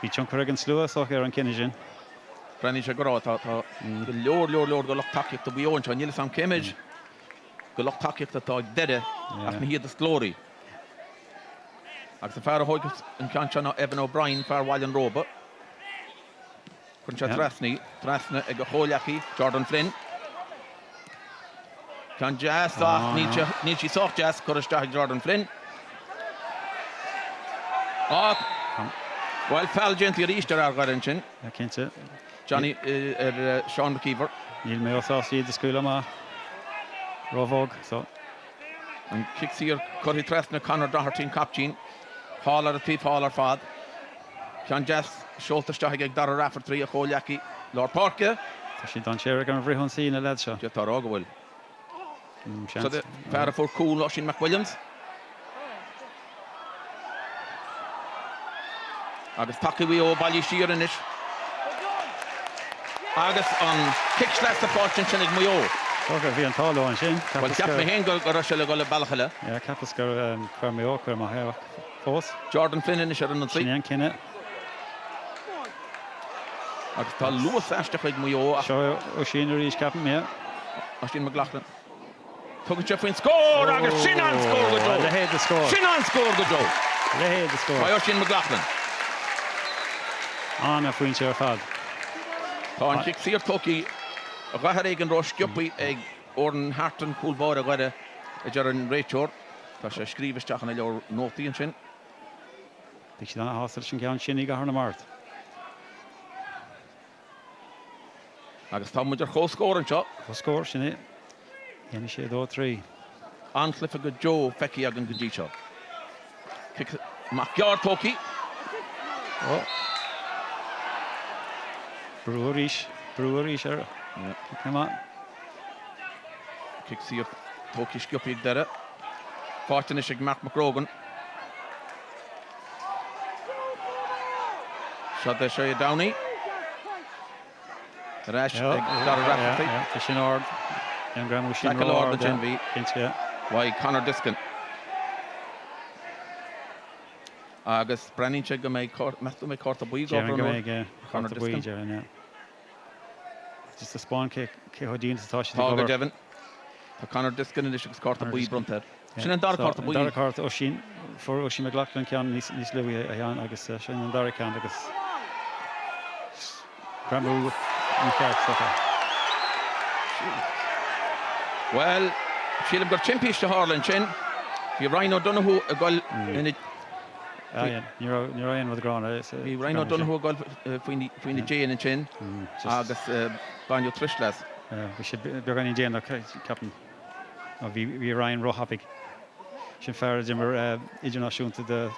Bhí tionchar ag an slua is dócha ar an cinneadh sin. Breathnaíonn sé go raibh. Tá go leor, leor, leor de lucht tacaíochta Mhaigh Eo anseo. Níl 'fhios a'm cé méid de lucht tacaíochta atá ag Doire ach ní hiad is glóraí. Agus an fear a thóig an ceann seo ná Evan O'Brien, fear Bhaile an Róba. Cuireann sé trasna í, trasna ag a chomhghleacaí, Jordan Flynn. Ceann deas ach níl sé, níl sí sách deas curtha isteach ag Jordan Flynn. Ach, bhuel, feall déanta arís ar fhear Dhoire ansin. Yeah, cinnte. Johnny, ar Seán McKeever. Níl Maigh Eo sásta iad a scaoileadh amach róbhog, so. An cic saor curtha trasna Conor Doherty, an caiptín. Thall ar an taobh thall ar fad. Ceann deas seolta isteach aige ag Dara Rafferty, a chomhghleacaí lár páirce. Tá siad dainséarach ar an bhfrithionsaí, na leaids seo. D'fhéadfá a rá go bhfuil. Seans. Fear a fuair cúl, Oisín McWilliams. Agus tacaí Mhaigh Eo bailithe siar anois. Agus an cic sleasa faighte ansin ag Maigh Eo. Dócha, bhí an t-ádh leo ansin. Bhuel, cheap mé féin go raibh sé le dhul i bealach eile. Yeah, cheapas gur fear Mhaigh Eo a chuir amach é ach fós. Jordan Flynn anois ar an ionsaí. Sin é an cinneadh. Agus tá luas aisteach ag Maigh Eo ach. Seo Oisín arís, ceapaim, yeah. Oisín McLaughlin. Tugann sé faoin scór agus sin an-scór go deo! A leithéid de scór! Sin an-scór go deo! A leithéid de scór! By Oisín McLaughlin. An-phointe ar fad. Tá an chic saor tógtha a dhath ar éigean ró-sciobtha ag Odhrán Hartin, cúl báire Dhoire, a deir an réiteoir. Tá sé ag scríobh isteach ina leabhar nótaí ansin. Beidh siad an-shásta leis an gceann sin i gCathair na Mart. Agus tá muid ar comhscór anseo. Comhscór, sin é. 1, 6, 2, 3. An-chluiche go deo feicthe againn go dtí seo. Cic amach gearr tógtha. Ó. Brú arís, brú arís air. Cic amach. Cic saor tógtha sciobtha ag Doire. Faighte anois ag Mark McGrogan. Seo é Shay Downey. Ar ais ag Dara Rafferty. Tá sin ard. An greamú sin Tackle ard ansin bhí. Cinnte. Uaidh Conor Diskin. Agus breathnaíonn sé go mbeidh, meas tú an mbeidh cárta buí dhá bhronnadh ar Conor Diskin? Déarfainn go mbeidh. Just taispeáin cé chomh dian is atá siad ag obair. Tá go deimhin. Tá Conor Diskin anois agus cárta buí bronnta air. Sin an dara cárta buí. An dara cárta, Oisín. Fuair Oisín McLaughlin ceann níos luaithe a Sheáin agus sin an dara ceann agus greamú mícheart is dócha. Bhuel, sílim gur timpiste a tharla ansin. Bhí Ryan O'Donoghue ag dul ina. Ní raibh aon rud gránna. Bhí Ryan O'Donoghue ag dul faoina déin ansin agus baineadh truisle as. Bhí sé beagáinín déanach, ceapaim. Bhí Ryan róthapaidh. Sin fear a d'imir idirnáisiúnta do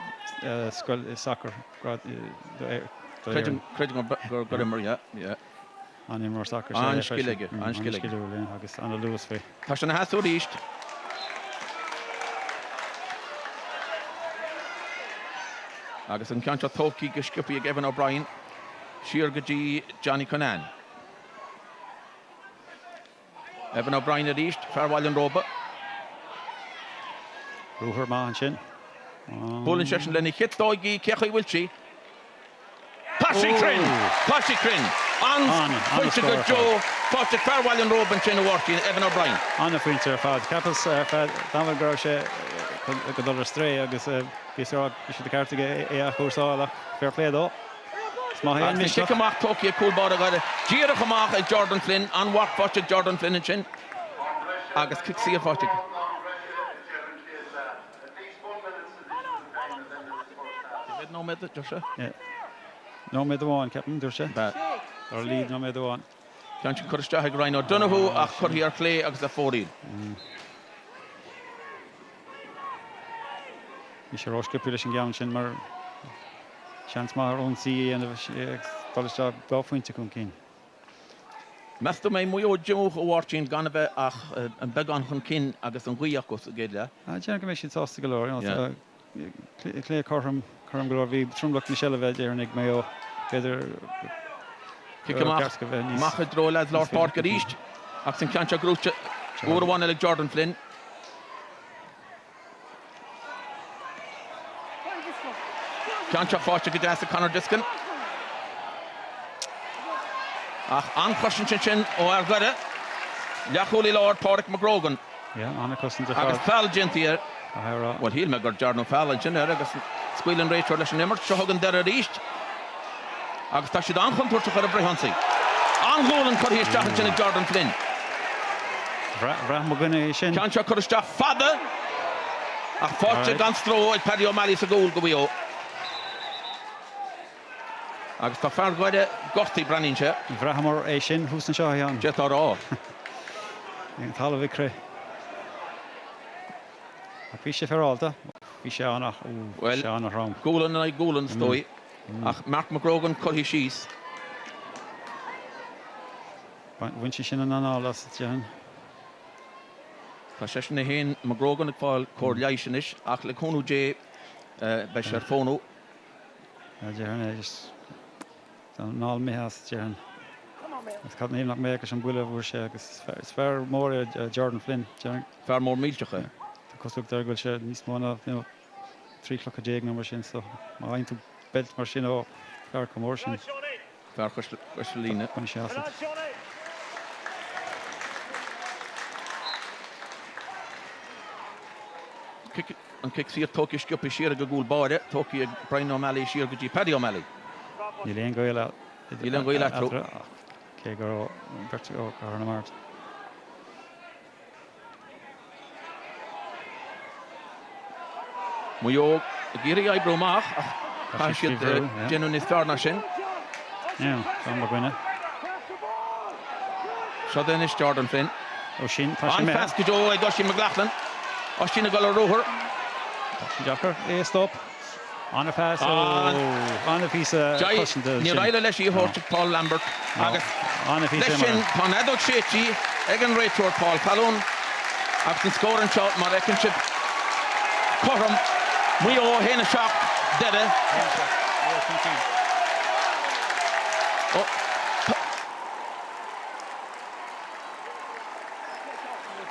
scoil sacair d'Éirinn. Creidim gur imir, yeah. An-imreoir sacair is ea é freisin. An-scil aige, an-scil aige. An-sciliúil, yeah, agus an-luas faoi. Tá sé ina sheasamh arís. Agus an ceann seo tógtha go sciobtha ag Evan O'Brien siar go dtí Johnny Cunnane. Evan O'Brien arís, fear Bhaile an Róba. Ruathar maith ansin. Buaileann seisean lena chiotóg í, cé chaoi bhfuil sí? Tá sí cruinn! Tá sí cruinn! An-phointe go deo faighte ag fear Bhaile an Róba ansin, a Mháirtín, Evan O'Brien. An-phointe ar fad. Cheapas ar feadh tamaill go raibh sé ag dul ar strae agus bhíos ag rá bhí sé de cheart aige é a athchúrsáil ach fair play dó. Is maith é an Agus an misneach. cic amach tógtha ag cúl báire Dhoire. Díreach amach ag Jordan Flynn. An-mharc faighte ag Jordan Flynn ansin agus cic saor faighte aige. nóiméad, deir sé. Yeah. Nóiméad amháin, ceapaim, dúirt sé. Ba. Ar a laghad nóiméad amháin. Ceann sin curtha isteach ag Ryan O'Donoghue ach curtha ar chlé agus le fóraoil. Bhí sé rósciobtha leis an gceann sin mar seans maith ar ionsaí a dhéanamh agus dul isteach dá phointe chun cinn. Meas tú an mbeidh Maigh Eo díomách, a Mháirtín, gan a bheith ach an beagán chun cinn agus an ghaoth acu sa gcéad leath? Déarfainn go mbeidh siad sásta go leor. Cluiche cothrom, cothrom go leor. Bhí tromlach na seilbhe, déarfainn, ag Maigh Eo. B'fhéidir Cic amach, amach i dtreo leads lár páirce arís agus an ceann seo gnóite uair amháin eile ag Jordan Flynn. Ceann seo faighte go deas ag Conor Diskin. Ach an-chosaint ansin ó fhear Dhoire. Leathchúlaí láir Pádraic McGrogan. Agus feall déanta air. Bhuel, shíl mé gur dearnadh feall ansin air agus scaoil an réiteoir leis an imirt. Seo chugainn Doire arís. Agus tá siad an-chontúirteach ar an bhfrithionsaí. An-ghualainn curtha isteach ansin ag Jordan Flynn. Bhraith mo dhuine é sin. Ceann seo curtha isteach fada ach faighte gan stró ag Paddy O'Malley sa gcúl do Mhaigh Eo. Agus tá fear Dhoire gortaithe, breathnaíonn sé. Bhraitheamar é sin thuas anseo, a Sheáin. D'fhéadfá a rá. Bhí an talamh ag crith. Ach bhí sé féaráilte. Bhí sé Bhuel, an-throm. gualainn in aghaidh gualainn is dóigh. Ach Mark McGrogan curtha síos. Bhain sé sin an anáil as, déarfainn. Tá seisean é féin, McGrogan, ag fáil cóir leighis anois ach le cúnamh Dé beidh sé ar fónamh. Déarfainn é, just tá an anáil imithe as, déarfainn. Agus cad ina thaobh nach mbeadh leis an buille a fuair sé agus is fear mór é Jordan Flynn, déarfainn. Fear mór millteach é. Tá cosúlacht air go bhfuil sé níos mó ná 13 chlocha nó mar sin so má fhaigheann tú beilt mar sin ó fear chomh mór sin. Fear cois na líne. Bainfidh sé asat. An cic saor tógtha sciobtha siar ag an gcúl báire, tógtha ag Brian O'Malley siar go dtí Paddy O'Malley. Níl aon ghaol Níl aon ghaol eatarthu. Cé gur ó beirt ó Chathair na Mart. Maigh Eo ag iarraidh oibriú amach ach caithfidh siad déanamh níos fearr ná sin. Seo é anois Jordan Flynn. An-phas go deo ag Oisín McLaughlin. Oisín ag dul ar ruathar. Tá sé deacair é a stop. An-phas ó an-phíosa cosanta ansin. Níor éirigh leis í a thabhairt ag Paul Lambert agus leis sin tá an fheadóg séidte ag an réiteoir Paul Fallon agus an scór anseo mar a fheiceann sibh cothrom, Maigh Eo 1, 7, Doire.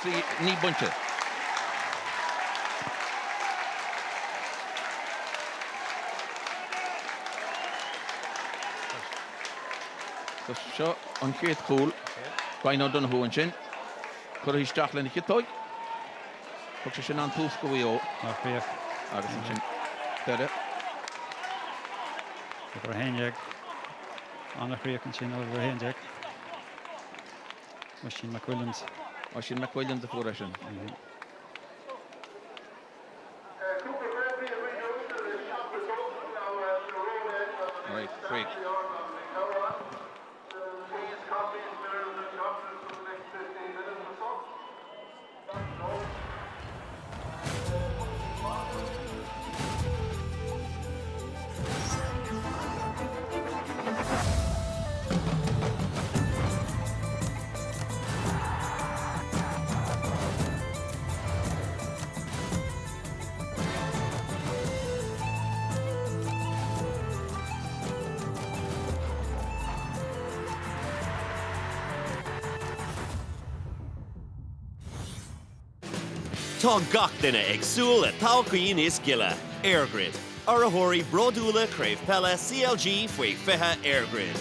3, 9 bpointe. So seo an chéad chúl. Brian O'Donoghue ansin. Curtha isteach lena chiotóig. Thug sé sin an tús do Mhaigh Eo. Agus ansin Doire. Uimhir 11. An-chríoch ansin ó uimhir 11. Oisín McWilliams. Oisín McWilliams a fuair é sin. Right, great. Tá gach duine ag súil le todhchaí níos gile. EirGrid, urraitheoirí bródúla Craobh Peile CLG Faoi 20 EirGrid.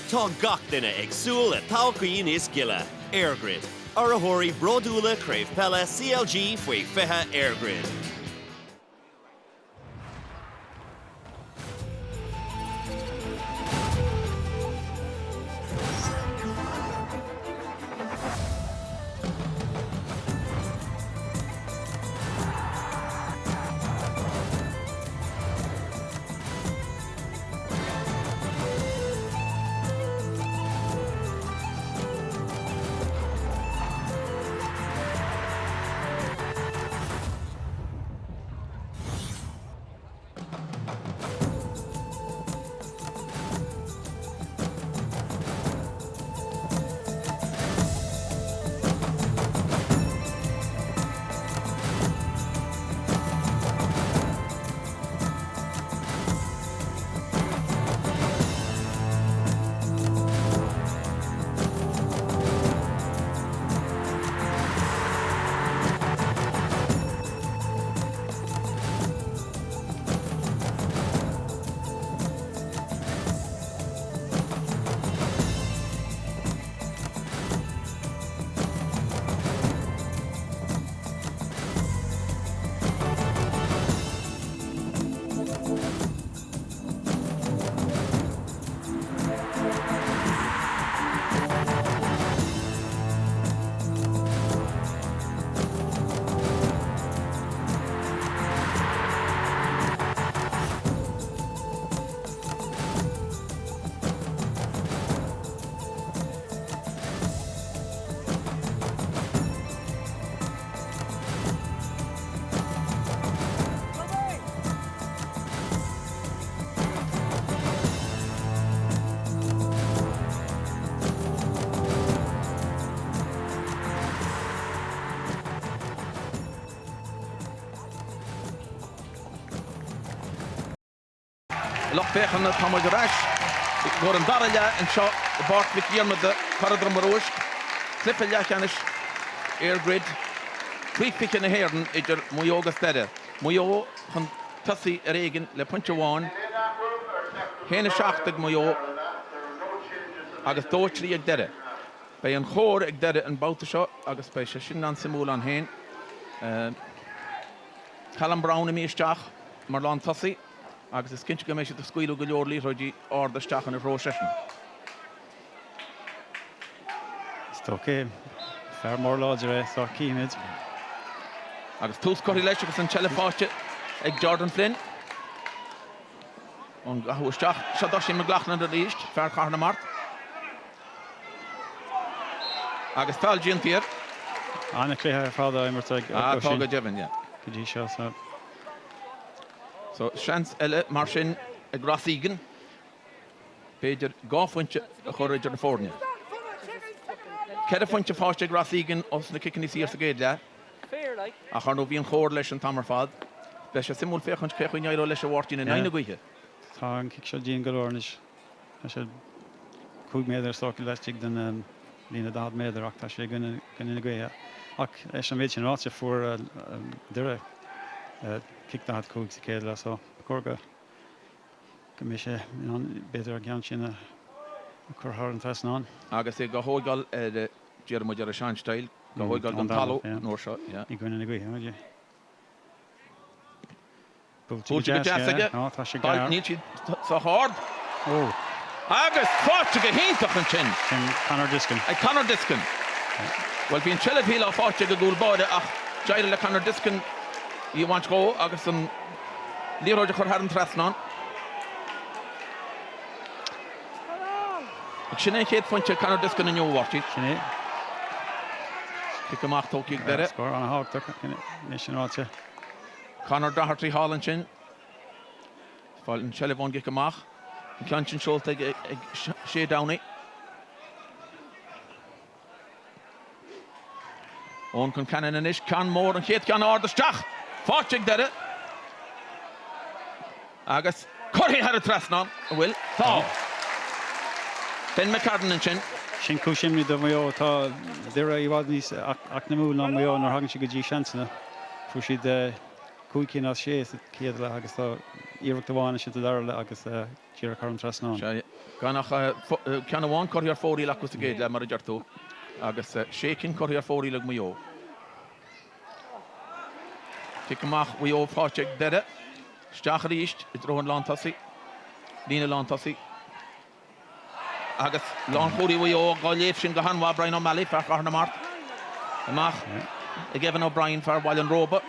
Tá gach duine ag súil le todhchaí níos gile. EirGrid, urraitheoirí bródúla Craobh Peile CLG Faoi 20 EirGrid. Lucht féachana, tá muid ar ais i gcomhair an dara leath anseo i bPáirc Mhic Dhiarmada, Cora Droma Rúisc. Cluiche leathcheannais EirGrid Faoi 20 na hÉireann idir Maigh Eo agus Doire. Maigh Eo chun tosaigh ar éigean le pointe amháin, 1-7 ag Maigh Eo agus 2-3 ag Doire. Beidh an chóir ag Doire an babhta seo agus beidh sé sin an-suimiúil ann féin. Callum Browne imithe isteach mar lántosaí agus is cinnte go mbeidh siad ag scaoileadh go leor liathróidí arda isteach ina threo seisean. Is dócha é. Fear mór láidir é, so cífimid. Agus tús curtha leis agus an tseilbh faighte ag Jordan Flynn. Ón gcaitheamh isteach. Seo d'Oisín McLaughlin arís, fear Chathair na Mart. Agus feall déanta air. An-chluiche ar fad á imirt ag Oisín. Tá go deimhin, yeah. Go dtí seo, so. So, seans eile mar sin ag Ross Egan. B'fhéidir 2 phointe a chur idir na foirne. Ceithre phointe faighte ag Ross Egan os na ciceanna saor sa gcéad leath. Ach ar ndóigh bhí an chóir leis an t-am ar fad. Beidh sé suimiúil féachaint cé chaoi n-éireoidh leis a Mháirtín in aghaidh na gaoithe. Tá an cic seo dian go leor anois. Tá sé 5 méadar is dócha laistigh den líne 40 méadar ach tá sé i gcoinne na gaoithe. Ach leis an méid sin ráite fuair Doire cic 45 sa chéad leath so ba chóir go go mbeidh sé in ann b'fhéidir an ceann sin a chur thar an trasnán. Agus é dhá thóigeáil ar, déarfaidh muid ar an sean-style, dhá thóigeáil den talamh an uair seo, yeah. I gcoinne na gaoithe, yeah. Buailte go deas aige. Tá sé gearr. Níl siad sách ard. Agus faighte go hiontach ansin. Sin Conor Diskin. Ag Conor Diskin. Bhuel, bhí an tseilbh shílfeá faighte ag an gcúl báire ach d'éirigh le Conor Diskin í a bhaint dhó agus an liathróid a chur thar an trasnán. Agus sin é an chéad phointe ag Conor Diskin inniu, a Mháirtín. Sin é. Cic amach tógtha ag Doire. Scór an-thábhachtach anois sin ráite. Conor Doherty thall ansin. Fáil an tseilbh ón gcic amach. An ceann sin seolta ag Shea Downey. Eoin Concannon anois, ceann mór, an chéad cheann ard isteach! Faighte ag Doire. Agus curtha thar an trasnán, an bhfuil? Tá! Ben McCarron ansin. Sin cúis imní do Mhaigh Eo. Tá Doire i bhfad níos eacnamúil ná Maigh Eo nuair a thagann siad go dtí seansanna. Fuair siad. 5 cinn as 6 sa chéad leath agus tá iarracht amháin ansin sa dara leath agus díreach thar an trasnán. Sea, gan ach ceann amháin curtha ar fóraoil acu sa gcéad leath, mar a deir tú, agus sé cinn curtha ar fóraoil ag Maigh Eo. Cic amach Mhaigh Eo faighte ag Doire. Isteach arís i dtreo an lántosaí, líne lántosaí. Agus lánchúlaí Mhaigh Eo dhá léamh sin go han-mhaith, Brian O'Malley, fear Chathair na Mart, amach ag Evan O'Brien, fear Bhaile an Róba.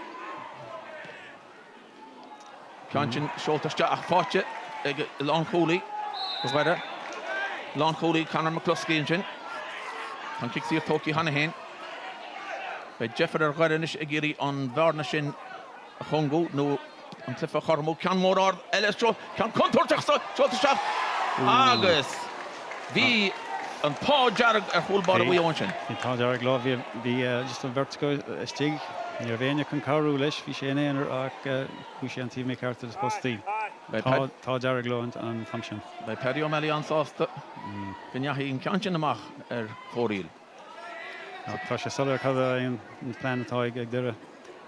Ceann sin seolta isteach ach faighte ag lánchúlaí Dhoire. Lánchúlaí Conor McCluskey ansin. Tá an cic saor tógtha cheana féin. Beidh deifir ar Dhoire anois ag iarraidh an bhearna sin a chúngú nó an cluiche a chothromú. Ceann mór ard eile seo, ceann contúirteach seolta isteach agus bhí an t-ádh dearg ar chúl báire Mhaigh Eo ansin. Bhí an t-ádh dearg leo. Bhí bhí just an bheirt acu istigh. Ní raibh éinne chun cabhrú leis. Bhí sé ina aonar ach chuaigh sé an taobh mícheart de na postaí. T-ádh t-ádh dearg leo an t-am sin. Beidh Paddy O'Malley an-sásta go ndeachaigh an ceann sin amach ar fóraoil. Ach tá sé soiléir cad é an plean atá ag Doire,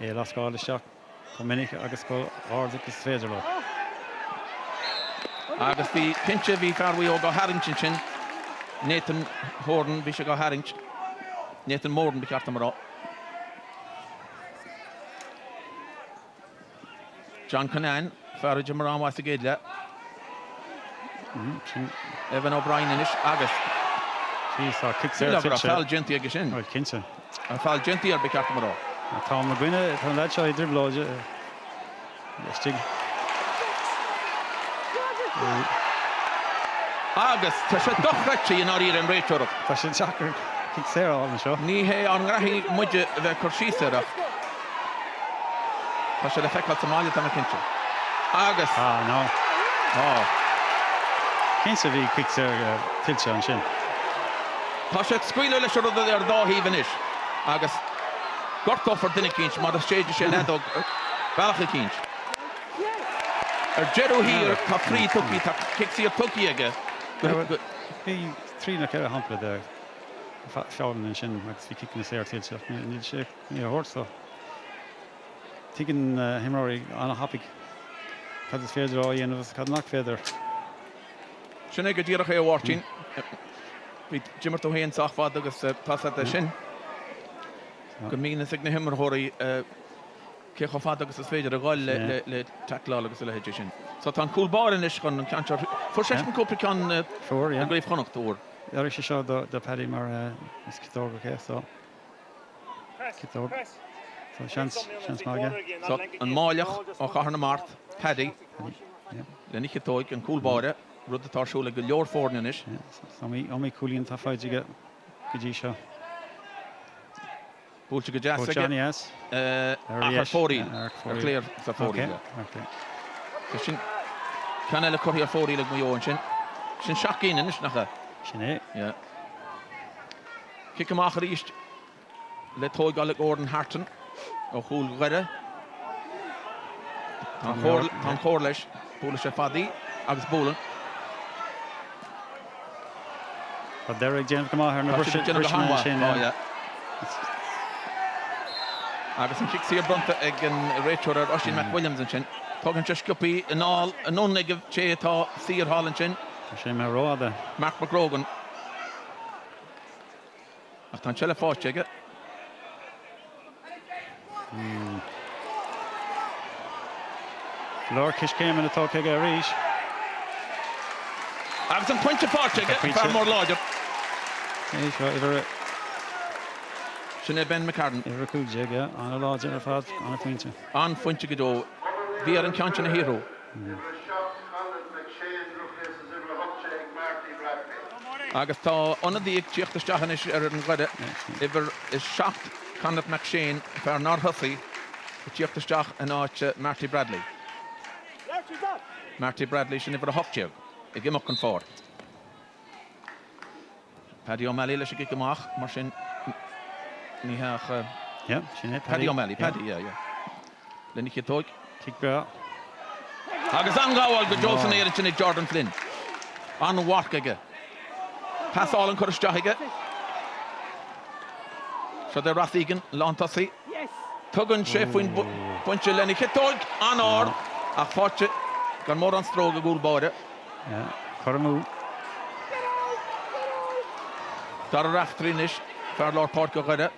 é a lascáil isteach chomh minic agus chomh hard agus is féidir leo. Agus bhí, cinnte, bhí fear Mhaigh Eo dhá tharraingt ansin, Nathan Horan, bhí sé dhá tharraingt, Nathan Moran ba cheart dom a rá. John Cunnane, fear a d'imir an-mhaith sa gcéad leath. Evan O'Brien anois agus. Jeez, tá cic saor tuillte. Feall déanta aige sin. Bhuel, cinnte. Feall déanta air, ba cheart dom a rá. Tá mo dhuine, tá an leaid seo i dtrioblóid istigh. Agus tá sé dochreidte i ndáiríre an réiteoireacht. Tá sé deacair cic saor a fháil anseo. Ní hé ár ngraithí muide a bheith ag cur síos air ach tá sé le feiceáil sa mbaile, tá mé cinnte. Agus. Ah, no. Ah. Cinnte bhí cic saor tuillte ansin. Tá sé ag scaoileadh leis an rud ar an dá thaobh anois agus gortófar duine eicínt mar a séidfidh sé an fheadóg bealach eicínt. Ar deireadh thiar tá free tugtha, tá cic saor tugtha aige. Bhí trí nó ceithre shampla de feallanna ansin agus bhí ciceanna saor tuillte ach níl sé á thabhairt so tuigeann na himreoirí an-thapaidh cad is féidir a dhéanamh agus cad nach féidir. Sin é go díreach é a Mháirtín. Bhí d'imir tú féin sách fada agus tá's agat é sin go mbíonn fhios ag na himreoirí cé chomh fada agus is féidir a dhul le tacláil agus a leithéidí sin. So tá an cúl báire anois chun an ceann seo. Fuair seisean cúpla ceann i gCraobh Chonnacht uair. Oirfidh sé seo do Paddy mar is ciotógach é so ciotóg. So seans, seans maith aige. So an Máilleach ó Chathair na Mart, Paddy, lena chiotóig, an cúl báire, rud atá ar siúl ag go leor foirne anois. Is iomaí cúilín atá faighte aige go dtí seo. Buailte go deas aige. Ach ar fóraoil. Ar clé ar fóraoil. Sin ceann eile curtha ar fóraoil ag Maigh Eo ansin. Sin 7 gcinn anois, nach ea? Sin é. Cic amach arís le tóigeáil ag Odhrán Hartin ó chúl Dhoire. Tá an chóir leis. Buailfidh sé fada í agus buaileann. Tá Doire ag déanamh go maith ar na briseanna sin. Agus an cic saor bronnta ag an réiteoir ar Oisín McWilliams ansin. Tógann sé sciobthaí anall anonn ag an té atá saor thall ansin. Tá sé imithe rófhada. Mark McGrogan. Ach tá an tseilbh faighte aige. Go leor coiscéimeanna tógtha aige arís. Agus an pointe faighte aige, an fear mór láidir. É seo, uimhir a. Sin é Ben McCarron. Uimhir 15, yeah. An-láidir ar fad, an-phointe. An-phointe go deo. Bhí air an ceann sin a shaothrú. Uimhir 7, Conleth McShane, replaces uimhir 18, Marty Bradley. Agus tá ionadaí ag tíocht isteach anois ar fhoireann Dhoire, uimhir 7, Conleth McShane, fear nár thosaigh, ag tíocht isteach in áit Marty Bradley. Marty Bradley, sin uimhir 18, ag imeacht den pháirc. Paddy O'Malley leis an gcic amach, mar sin ní hea ach. Yeah, sin é Paddy. Paddy O'Malley, Paddy, yeah, yeah. Lena chiotóig. Cic breá. Agus an-ghabháil go deo san aer ansin ag Jordan Flynn. An-mharc aige. Pas álainn curtha isteach aige. Seo é Ross Egan, lántosaí. Tugann sé faoin bpointe lena chiotóg an-ard ach faighte gan mórán stró ag an gcúl báire. Cur amú. Darragh Raftery anois, fear lár páirce Dhoire.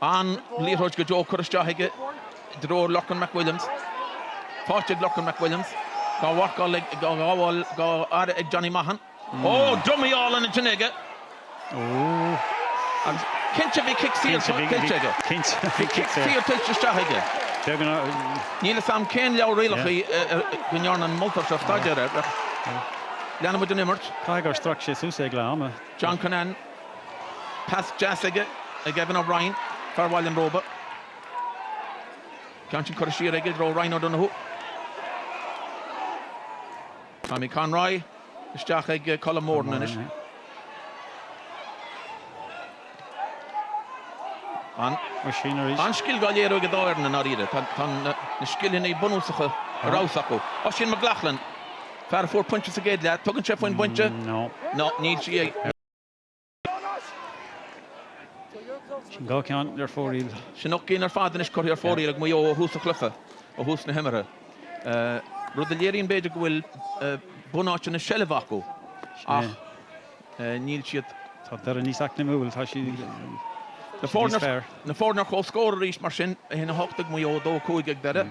An-liathróid go deo curtha isteach aige i dtreo Lorcan McWilliams. Faighte ag Lorcan McWilliams. Dá mharcáil ag, dá ghabháil, dá fhaire ag Johnny Maughan. Ó, drumaí álainn ansin aige. Ó. Agus cinnte bhí cic saor tuillte aige. Cinnte bhí cic saor tuillte isteach aige. Níl a fhios agam cén leabhar rialacha go ndearna an moltóir seo staidéar air ach leanfaidh muid an imirt. Caithfidh gur strac sé suas é ag leath ama. John Cunnane. Pas deas aige ag Evan O'Brien, fear Bhaile an Róba. Ceann sin curtha siar aige i dtreo Ryan O'Donoghue. Tommy Conroy isteach ag Colm Moran anois. An-scil dhá léiriú ag an dá fhoireann i ndáiríre. Tá na scileanna bunúsacha ar fheabhas acu. Oisín McLaughlin, fear a fuair pointe sa gcéad leath, tugann sé faoin bpointe. No, níl sí ag. Sin 2 ceann ar fóraoil. Sin 8 gcinn ar fad anois curtha ar fóraoil ag Maigh Eo ó thús an chluiche, ó thús na himeartha. Rud a léiríonn b'fhéidir go bhfuil bunáite na seilbhe acu ach níl siad. Tá Doire níos eacnamúil, tá siad níos fearr. Na foirne ar comhscór arís mar sin, 1-8 ag Maigh Eo, 2-5 ag Doire.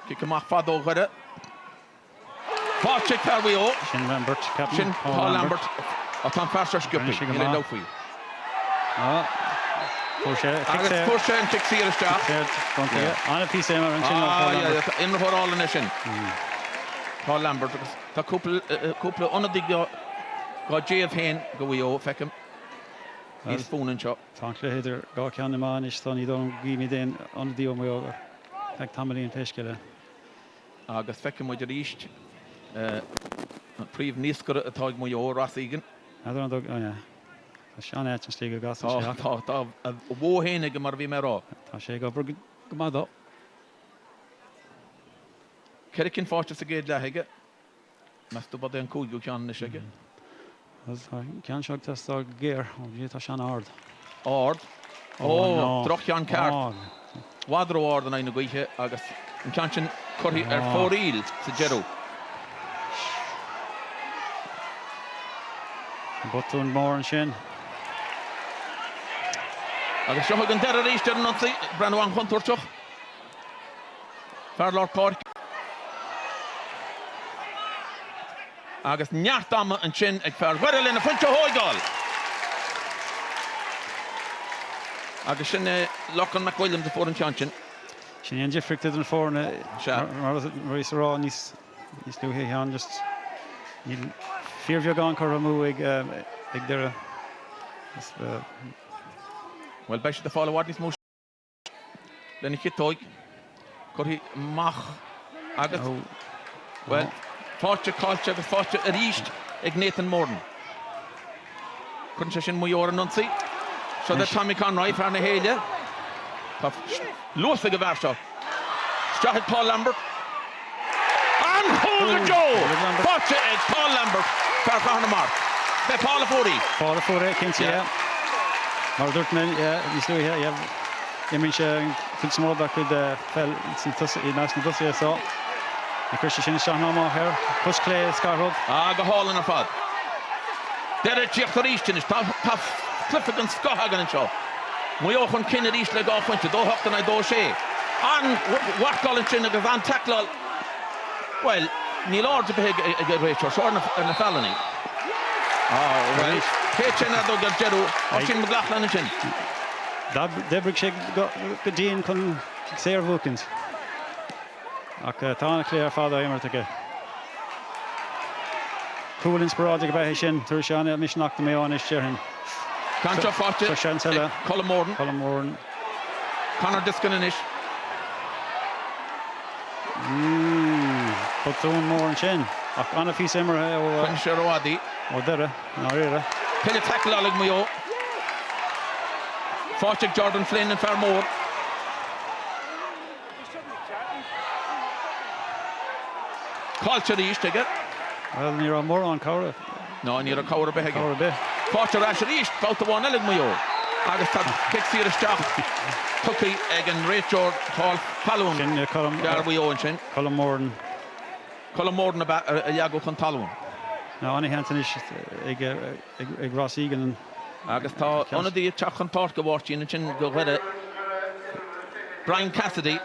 Cic amach fada ó Dhoire. Faighte ag fear Mhaigh Eo. Sin Lambert, ceapaim. Sin Paul Lambert. Ó tá an fear seo sciobtha. Níl aon dabht faoi. Fuair sé cic saor. Agus fuair sé an cic saor isteach. Cic saor bronnta aige. An-phíosa imeartha ansin ó Paul Lambert. Imreoir álainn é sin. Paul Lambert agus tá cúpla cúpla ionadaí dá dtaobh féin do Mhaigh Eo, feicim. Níos fúinn anseo. Tá an cluiche idir dhá cheann na meá anois, so ní dóigh liom go gcífimid aon ionadaí ó Mhaigh Eo ar feadh tamaillín pé scéal é. Agus feicfidh muid arís an príomh-naoscaire atá ag Maigh Eo, Ross Egan. N'fheadar an dtug, oh yeah. Tá sé an-ait an slí go gcasann sé ach. Tá, tá a mhodh féin aige mar a bhí mé a rá. Tá sé ag obair go maith dó. 4 cinn faighte sa gcéad leath aige. Meas tú b'é an cúigiú ceann anois aige? Bhuel, tá an ceann seo ag teastáil go géar. Ó, Dhia, tá sé an-ard. Ard? Ó, droch-cheann ceart. I bhfad ró-ard in aghaidh na gaoithe agus an ceann sin curtha ar fóraoil sa deireadh. Botún mór ansin. Agus seo chugainn Doire arís ar an ionsaí. Breathnú an-chontúirteach. Fear lár páirce. Agus neart ama ansin ag fear Dhoire lena phointe a thóigeáil! Agus sin é Lorcan McWilliams a fuair an ceann sin. Sin é an difríocht idir na foirne, mar a bhíos a rá níos luaithe, a Sheáin, just níl fíorbheagán curtha amú ag Doire. Bhuel, beidh siad ag fáil i bhfad níos mó. lena chiotóig, curtha amach agus, bhuel, faighte, caillte agus faighte arís ag Nathan Moran. Cuireann sé sin Maigh Eo ar an ionsaí. Seo do Tommy Conroy, fear na Héile. Tá luas ag an bhfear seo. Isteach ag Paul Lambert. An-chúl go deo! Faighte ag Paul Lambert, fear Chathair na Mart. B'é Paul a fuair í. Paul a fuair é, cinnte, yeah. Mar a dúirt mé níos luaithe, yeah, imríonn sé an chuid is mó dá chuid peil i measc na dtosaithe so ní chuir sé sin isteach ná amach air. Cos chlé is gach rud. Ah, go hálainn ar fad. Doire ag tíocht arís anois. Tá cluiche den scoth againn anseo. Maigh Eo chun cinn arís le 2 phointe, 2-8 in aghaidh 2-6. An-mharcáil ansin agus an-tacláil. Bhuel, níl aird ar bith ag an réiteoir seo ar na feallanna. Ah, bhuel, shéid sé an fheadóg ar deireadh. Oisín McLaughlin ansin. D'oibrigh sé go dian chun cic saor a bhuachaint. Ach tá an-chluiche ar fad á imirt aige. Cúl inspioráideach ab ea é sin. Tabharfaidh sé an-mhisneach do Mhaigh Eo anois, déarfainn. Ceann seo faighte ag Colm Moran. Colm Moran. Conor Diskin anois. Botún mór ansin. Ach an-phíosa imeartha ó. Choinnigh sé rófhada í. Ó Doire, i ndáiríre. Tuilleadh taicleála ag Maigh Eo. Faighte ag Jordan Flynn, an fear mór. Caillte arís aige. Bhuel, ní raibh mórán cabhrach. Ná ní raibh cabhair ar bith aige. Cabhair ar bith. Faighte ar ais arís, babhta amháin eile ag Maigh Eo. Agus tá cic saor isteach tugtha ag an réiteoir Paul Fallon, fear Mhaigh Eo ansin. Colm Moran. Colm Moran ab ea a leagadh chun talún. Now an-sheans anois ag Ross Egan an. Agus tá ionadaí ag teacht chun páirce, a Mháirtín, ansin do Dhoire, Brian Cassidy.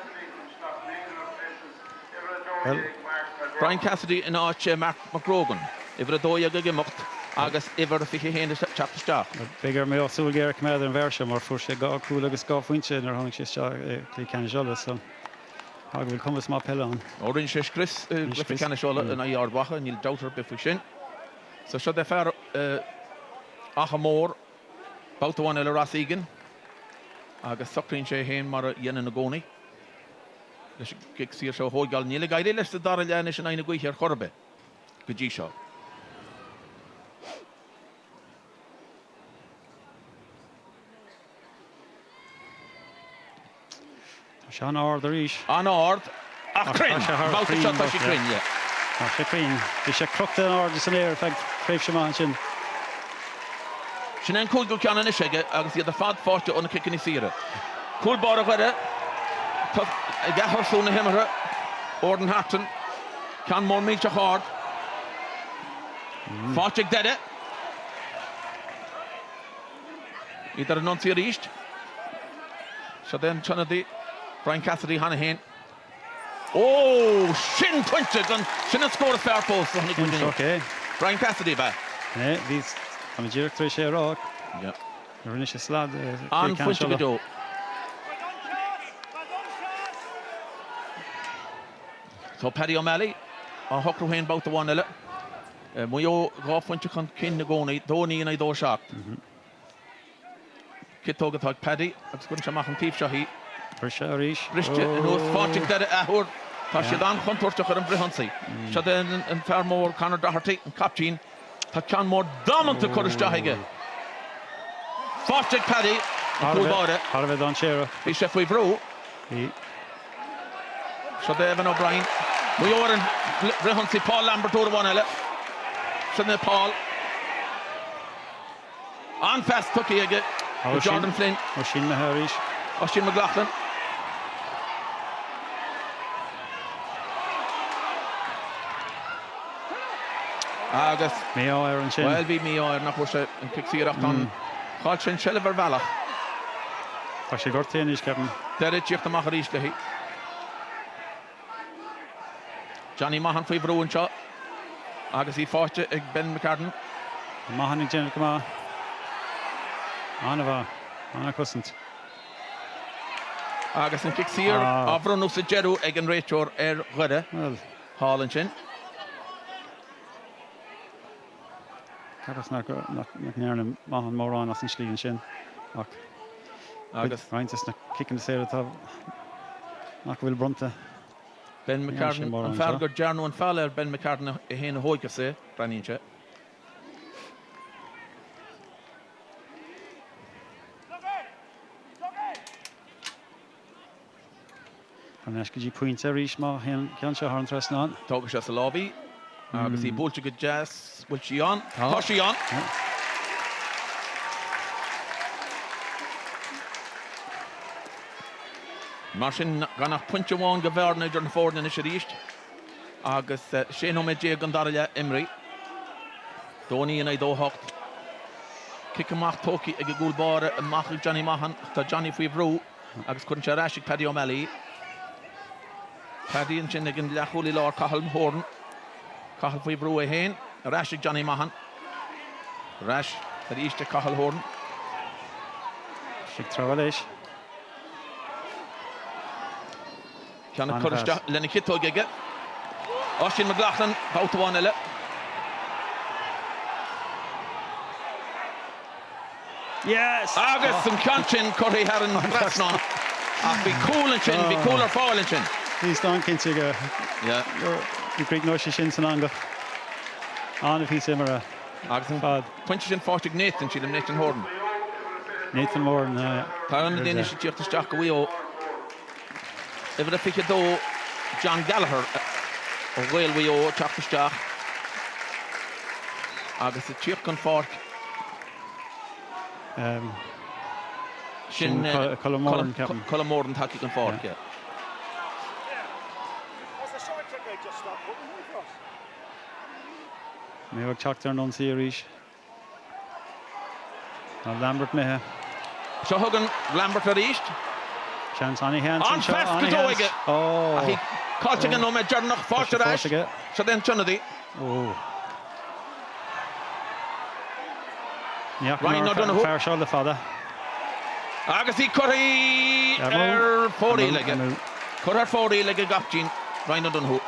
Brian Cassidy in áit Mark McGrogan, uimhir 12 ag imeacht agus uimhir 21 ag teacht isteach. Beidh ar Mhaigh Eo súil ghéar a choimeád ar an bhfear seo mar fuair sé dhá chúl agus dhá phointe nuair a tháinig sé isteach i gcluiche ceannais Uladh so tá go bhfuil cumas maith peile ann. Ó rinne sé scrios i gcluiche ceannais Uladh in aghaidh Ard Mhacha, níl dabht ar bith faoi sin. So seo é fear Achadh Mór, babhta amháin eile Ross Egan agus socraíonn sé é féin mar a dhéanann i gcónaí. leis an gcic saor seo a thóigeáil. Níl ag éirí leis sa dara leath anois in aghaidh na gaoithe ar chor ar bith go dtí seo. Tá sé an-ard arís. An-ard ach cruinn! An babhta seo tá sé cruinn, yeah. Tá sé cruinn. Bhí sé crochta in airde san aer ar feadh tréimhse maith ansin. Sin é an cúigiú ceann anois aige agus iad ar fad faighte ó na ciceanna saora. Cúl báire Dhoire ag ath-thosú na himeartha, Odhrán Hartin, ceann mór millteach ard faighte ag Doire. Iad ar an ionsaí arís. Seo é an t-ionadaí, Brian Cassidy cheana féin. Ó! Sin pointe den, sin an scór is fearr fós a chonaic muid inniu. Sin Brian Cassidy ab ea? É, bhí, tá mé díreach tar éis é a rá. Yeah. Rinne sé slad i gcluiche ceannais An-phointe go Uladh. deo. So Paddy O'Malley á shocrú féin babhta amháin eile. Maigh Eo 2 phointe chun cinn i gcónaí, 2-9 in aghaidh 2-7. Ciotóg atá ag Paddy agus cuireann sé amach an taobh seo í. Briseadh arís. Briste anuas, faighte ag Doire athuair. Tá siad an-chontúirteach ar an bhfrithionsaí. Seo é an fear mór Conor Doherty, an caiptín. Tá ceann mór damanta curtha isteach aige. Faighte ag Paddy, an cúl báire. Thar a bheith dainséarach. Bhí sé faoi bhrú. Bhí. Seo é Evan O'Brien. Maigh Eo ar an bhfrithionsaí Paul Lambert uair amháin eile. Sin é Paul. An-phas tugtha aige do Jordan Flynn. Oisín imithe arís. Oisín McLaughlin. Agus. Mí-ádh air ansin. Bhuel, bhí mí-ádh air nach bhfuair sé an cic saor ach tá an. Chaill sé an tseilbh ar bhealach. Tá sé gortaithe anois, ceapaim. Doire ag tíocht amach arís léi. Johnny Maughan faoi bhrú anseo agus í faighte ag Ben McCartan. Maughan ag déanamh go maith. An-mhaith. An-chosaint. Agus an cic saor á bhronnadh sa deireadh ag an réiteoir ar Dhoire thall ansin. Cheapas nach ndearna Maughan mórán as an slí ansin ach Agus. roinnt de na ciceanna saora atá nach bhfuil bronnta. Ben McCartan, an fear gur dearnadh an feall air Ben McCartan é féin a thóigfeas é, breathnaíonn sé. Thar n-ais go dtí pointe arís má théann an ceann seo thar an trasnán. Tógfaidh sé sa lámh í agus í buailte go deas. Bhfuil sí ann? Tá sí ann! Mar sin, gan ach pointe amháin de bhearna idir na foirne anois arís agus 16 nóiméad den dara leath imrithe. 2-9 in aghaidh 2-8. Cic amach tógtha ag an gcúl báire amach ag Johnny Maughan ach tá Johnny faoi bhrú. Agus cuireann sé ar ais ag Paddy O'Malley. Paddy ansin ag an leathchúlaí láir Cathal Horan. Cathal faoi bhrú é féin. Ar ais ag Johnny Maughan. Ar ais arís ag Cathal Horan. Tá sé ag treabhadh leis. Ceann ag cur isteach lena chiotóig aige. Oisín McLaughlin, babhta amháin eile. Yes! Agus an ceann sin curtha thar an trasnán. Ach bhí cúl ansin, bhí cúl ar fáil ansin. Bhíos an-cinnte go gcríochnódh sé sin san eangach. An-phíosa imeartha. Agus an pointe sin faighte ag Nathan, sílim, Nathan Horan. Nathan Horan, yeah. Tá ionadaí anois ag tíocht isteach go Mhaigh Eo. Uimhir a 22, John Gallagher ó Ghaeil Mhaigh Eo ag teacht isteach agus ag tíocht chun pháirc. Sin Colm Moran, ceapaim. Colm Moran tagtha den pháirc, yeah. Maigh Eo ag teacht ar an ionsaí arís. Tá Lambert imithe. Seo chugainn Lambert arís. Seans, an-sheans anseo, An-phas go deo aige. Oh. Ach í caillte ag an nóiméad deireanach, faighte ar ais. Seo é an t-ionadaí. Oh. Ní fhaca mé an fear seo le fada. Agus í curtha ar fóraoil aige. Curtha ar fóraoil ag an gcaiptín, Ryan O'Donoghue.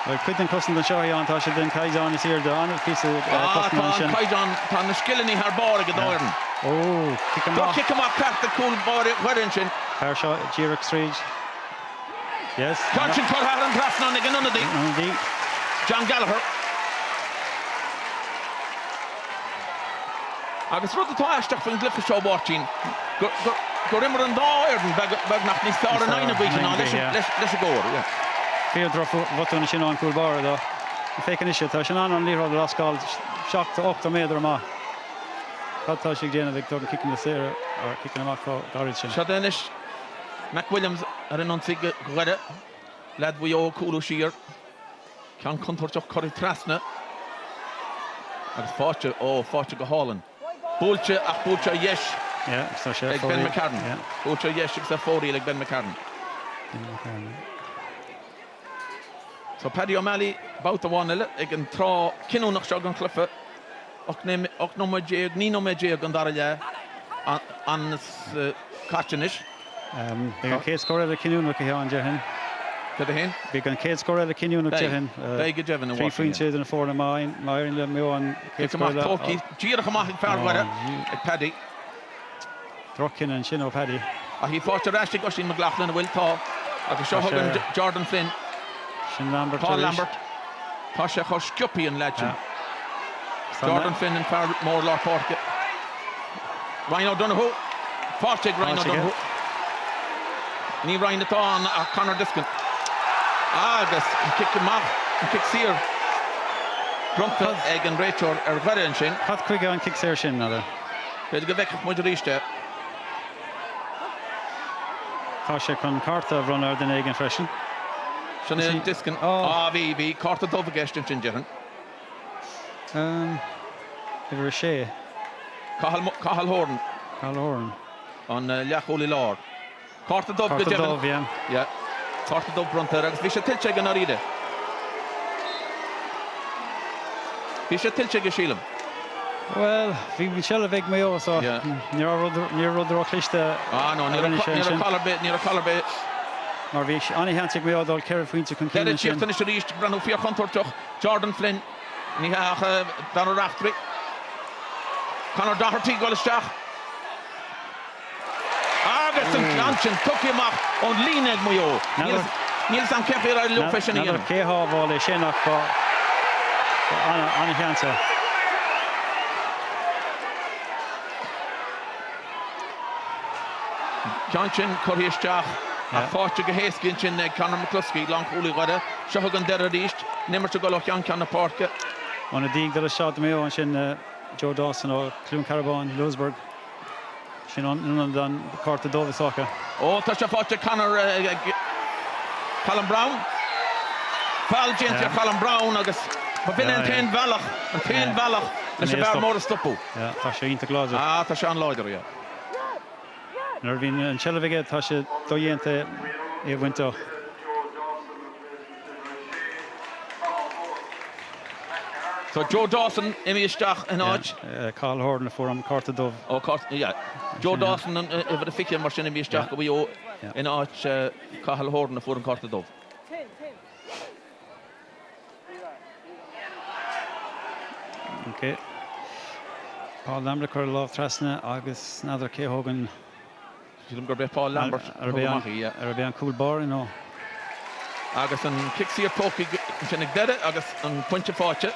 Bhuel, cuid den chosaint anseo, a Sheáin, tá sé den chaighdeán is airde. An-phíosa cosanta ansin. Tá an caighdeán, tá na scileanna thar barr ag an dá fhoireann. Ó, cic amach. Cic amach ceart ag cúl báire Dhoire ansin. Fear seo díreach tríd. Yes. Ceann sin curtha thar an trasnán ag an ionadaí. Ionadaí. John Gallagher. Agus rud atá aisteach faoin gcluiche seo, a Mháirtín, gur imir an dá fhoireann beagnach níos fearr in aghaidh na gaoithe ná leis an gcóir. Fíor drochbhotún ansin ón gcúl báire dó. Féach anois, tá sé in ann an liathróid a lascáil 7, 8 méadar amach. Cad tá sé ag déanamh ag tógaint ciceanna saora or ciceanna amach chomh gairid sin? Seo é anois McWilliams ar an ionsaí do Dhoire, leaid Mhaigh Eo ag cúlú siar. Ceann contúirteach curtha trasna agus faighte, ó, faighte go hálainn. Buailte ach buailte ar dheis ag Ben McCarron. Buailte ar dheis agus ar fóraoil ag Ben McCarron. So Paddy O'Malley babhta amháin eile ag an tráth cinniúnach seo den chluiche. 18 nóiméad, 19 nóiméad den dara leath caite anois. Beidh an chéad scór eile cinniúnach, a Sheáin, déarfainn. Cad é féin? Beidh an chéad scór eile cinniúnach, déarfainn. Beidh go deimhin, a Mháirtín. 3 phointe idir na foirne má éiríonn le Maigh Eo an chéad Cic amach scór eile. tógtha díreach amach ag fear Dhoire, ag Paddy. Droch-chinneadh ansin ó Paddy. Ach í faighte ar ais ag Oisín McLaughlin, an bhfuil? Tá. Agus seo chugainn Jordan Flynn. Sin Lambert Paul arís. Lambert. Tá sé chomh sciobtha an leaid sin. Yeah. Jordan Flynn an fear mór lár páirce. Ryan O'Donoghue. Faighte ag Ryan Faighte aige. O'Donoghue. Ní Ryan atá ann ach Conor Diskin. Agus an cic amach, an cic saor bronnta ag an réiteoir ar Dhoire ansin. Cad chuige an cic saor sin, n'fheadar? B'fhéidir go bhfeicfeadh muid arís é. Tá sé chun cárta a bhronnadh ar duine éigin freisin. Sin é Diskin. Á, bhí, bhí cárta dubh i gceist ansin, déarfainn. Uimhir 6. Cathal, Cathal Horan. Cathal Horan. An leathchúlaí láir. Cárta dubh go Cárta deimhin. dubh, yeah. Yeah. Cárta dubh bronnta air agus bhí sé tuillte aige i ndáiríre. Bhí sé tuillte aige, sílim. Bhuel, bhí an seilbh ag Maigh Eo so Yeah. ní raibh rud, ní raibh rud róchliste Ah no, ní a rinne raibh sé ní raibh ansin. call ar bith, ní raibh call ar bith. Mar bhí an-sheans ag Maigh Eo dul ceithre phointe chun cinn Deireadh ansin. tíocht anois arís, breathnú fíorchontúirteach, Jordan Flynn. Ní hea ach Dara Raftery. Conor Doherty ag dul isteach. Agus an ceann sin tugtha amach ón líne ag Maigh Eo. Níl a fhios agam cén chaoi ar éirigh leo é sin a N'fheadar dhéanamh. cé shábháil é sin ach ba an-sheans é. Ceann sin curtha isteach ach faighte go héasca ansin ag Conor McCluskey, lánchúlaí Dhoire. Seo chugainn Doire arís, an imirt ag dul ó cheann ceann na páirce. Ionadaí ag dul isteach do Mhaigh Eo ansin, Joe Dawson ó Chluain Cearbán, Louisburgh. Sin ionad an cárta dubh is dócha. Ó, tá sé faighte ag Conor, ag Colm Browne. Foul déanta ar Colm Browne agus ba b'in é an t-aon bhealach, an t-aon bhealach leis an bhfear mór a stopadh. Yeah, tá sé iontach láidir. Ah, tá sé an-láidir, yeah. Nuair a bhíonn an tseilbh aige, tá sé dodhéanta é a bhaint dó. So Joe Dawson imithe isteach in áit. Cathal Horan a fuair an cárta dubh. Ó, cárta, yeah. Joe Dawson an uimhir a 20 mar sin imithe isteach do Mhaigh Eo in áit Cathal Horan a fuair an cárta dubh. Ok. Paul Lambert ag cur a lámh trasna agus n'fheadar cé a thógann. Sílim gurb é Paul Lambert a thóg amach í, yeah. Arb é an cúl báire nó? Agus an cic saor tógtha ansin ag Doire agus an pointe faighte.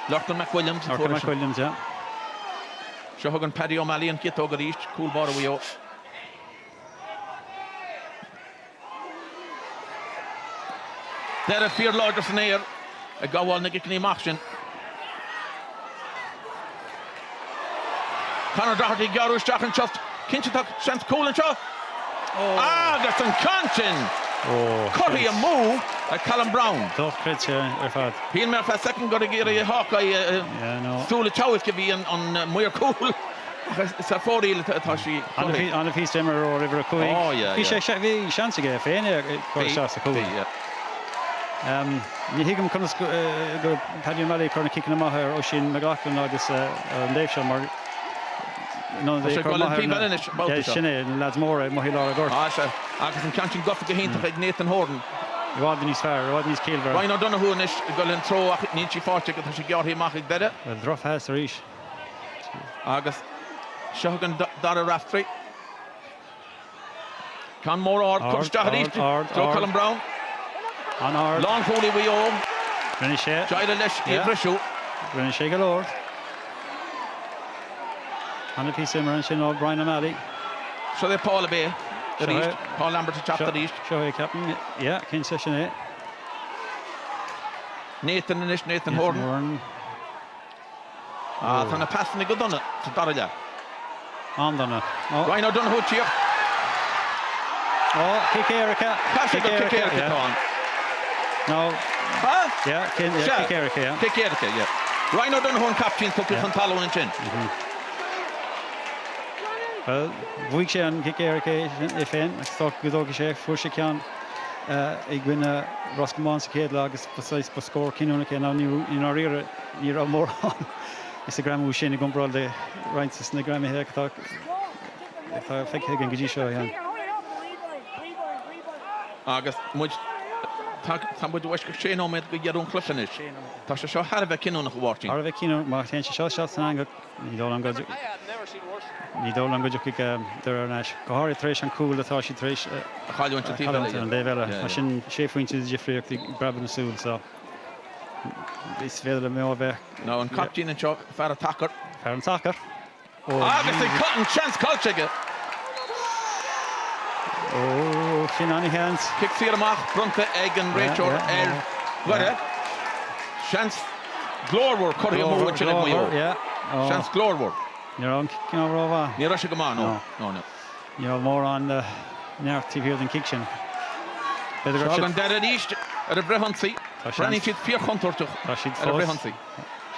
Lorcan McWilliams a Lorcan fuair é sin. McWilliams, yeah. Seo chugainn Paddy O'Malley an chiotóg arís, cúl báire Mhaigh Eo. Doire fíorláidir san aer. Ag gabháil na gciceanna amach sin. Conor Doherty ag gearradh isteach anseo. Cinnte tá seans cúil anseo. Agus an ceann sin curtha amú ag Callum Brown. Dochreidte ar fad. Shíl mé ar feadh soicind gur ag iarraidh Hawkeye súil a tseabhaic a bhí an maor cúil ach sa fóraoil atá sí curtha. An-phíosa imeartha ó uimhir 5. Bhí sé, bhí seans aige féin é a chur isteach sa chúl. Ní thuigim conas go Paddy O'Malley ag cur na ciceanna maithe ar Oisín McLaughlin agus ar an dtaobh seo mar Tá sé ag dul an taobh eile anois an babhta seo. Sin é, na leaids móra amuigh i lár an ghoirt. Á sea, agus an ceann sin gafa go hiontach ag Nathan Horan. I bhfad níos fearr, i bhfad níos ciallmhaire. Ryan O'Donoghue anois ag dul an treo ach níl sí faighte aige, tá sí gearrtha amach ag Doire. Bhuel, drochphas arís. Agus seo chugainn Dara Raftery. Ceann mór ard curtha isteach arís i dtreo Colm Brown. An-ard. Lánchúlaí Mhaigh Eo. Rinne sé. D'éirigh leis í a bhriseadh. Rinne sé go leor. An-phíosa imeartha ansin ó Brian O'Malley. Seo é Paul ab é arís. Paul Lambert ag teacht arís. Seo é ceapaim. Yeah, cinnte, sin é. Nathan anois, Nathan Horan. Nathan Horan. Ah, tá na pasanna go dona sa dara leath. An-dona. Oh. Ryan O'Donoghue ag tíocht. Oh, cic éirice. Caithfidh sé gur cic éirice atá ann. No. Huh? Yeah, yeah, cic éirice, yeah. Cic éirice, yeah. Ryan O'Donoghue an captaen tugtha chun talún ansin. Bhuel, bhuaigh sé an cic éirice é féin agus go dtógfaidh sé, fuair sé ceann i gcoinne Ros Comáin sa chéad lá agus ba saghas, ba scór cinniúnach é. Now, ní, i ndáiríre, Ní raibh mórán sa ghreamú sin i gcomparáid le roinnt de na greamuithe atá feicthe againn go dtí seo. Agus muid, tá muid i bhfoisceacht sé nóiméad go dheireadh an chluiche anois. Tá sé seo thar a bheith cinniúnach, a Mháirtín. Thar a bheith cinniúnach. Má théann sé seo isteach san eangach, ní dóigh liom go, ní dóigh liom go dtiocfaidh Doire ar ais. Go háirithe tar éis an cúl atá siad tar éis a chailliúint an taobh eile. Mar sin, sé phointe de dhifríocht i bpreabadh na súl. So. Is féidir le Maigh Eo a bheith. Nó an captaen anseo, fear an tsacair. Fear an tsacair. Agus an seans caillte aige. Ó, sin an-sheans. Cic saor amach bronnta ag an réiteoir ar Dhoire. Seans glórmhar curtha amú ansin ag Maigh Eo. Seans glórmhar. Ní raibh an cic rómhaith. Ní raibh sé go maith, no. No, no. Ní raibh mórán neart taobh thiar den chic sin. B'fhéidir go raibh siad. Seo chugainn Doire arís ar an bhfrithionsaí. Breathnaíonn siad fíorchontúirteach ar an bhfrithionsaí.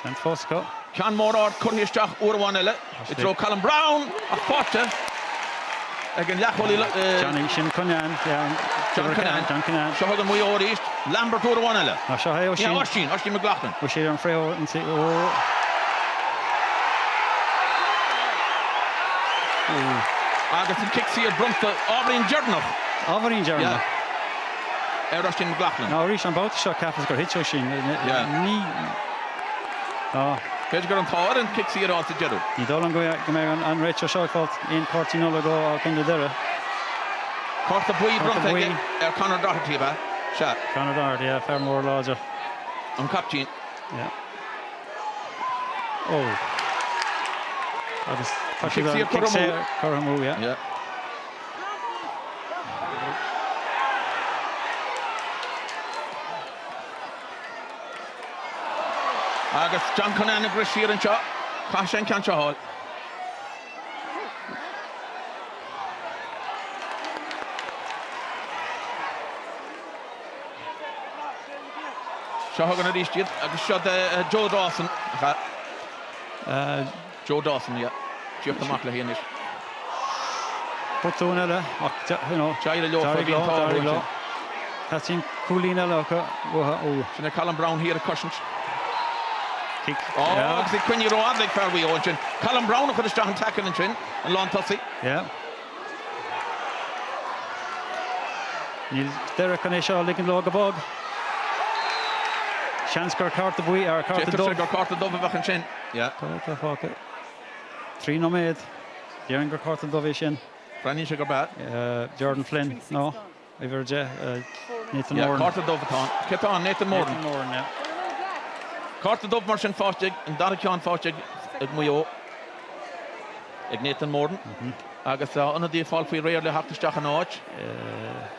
Seans fós acu. Ceann mór ard curtha isteach uair amháin eile i dtreo Colm Brown ach faighte ag an leathchúlaí. Johnny, sin Cunnane. John Cunnane. John Cunnane. Seo chugainn Maigh Eo arís. Lambert uair amháin eile. Seo é Oisín. Oisín, Oisín McLaughlin. Oisín ar an bhfrithionsaí. Agus an cic saor bronnta ábhairín deireanach. Ábhairín deireanach. Ar Oisín McLaughlin. Now arís an babhta seo cheapas gur thit Oisín. Ní. B'fhéidir go raibh an t-ádh air an cic saor a fháil sa deireadh. Ní dóigh liom go mbeidh an réiteoir seo ag fáil aon cártaí Nollag ó Chontae Dhoire. Cárta buí bronnta aige ar Conor Doherty, ab ea? Sea. Conor Doherty, yeah, fear mór láidir. An caiptín. Yeah. Ó. Agus tá siad an cic saor curtha amú, yeah. Yeah. Agus John Cunnane ag rith siar anseo. Caithfidh sé an ceann seo a fháil. Seo chugainn arís iad agus seo Joe Dawson. Joe Dawson, yeah. Tíocht amach léi anois. Botún eile ach, you know, D'éirigh leo, d'éirigh leo, d'éirigh leo. Teastaíonn cúilín eile acu uathu. Ó. Sin é Colm Brown thiar ag cosaint. Cic. Ó, agus í coinnithe rófhada ag fear Mhaigh Eo ansin. Colm Brown a chuir isteach an tackle ansin, an lántosaí. Yeah. Níl Doire chun é seo a ligean leo go bog. Seans gur cárta buí ar cárta D'fhéadfadh dubh. sé gur cárta dubh a bheadh ansin. Yeah. Tá fágtha. 3 nóiméad. Déarfainn gur cárta dubh é sin. Breathnaíonn sé gurb ea. Jordan Flynn. No. Uimhir 10. Nathan Yeah, Moran. cárta dubh atá ann. Cé atá ann? Nathan Moran. Nathan Moran, yeah. Cárta dubh mar sin faighte ag, an dara ceann faighte ag Maigh Eo. Ag Nathan Moran. Agus tá ionadaí ag fáil faoi réir le theacht isteach ina áit.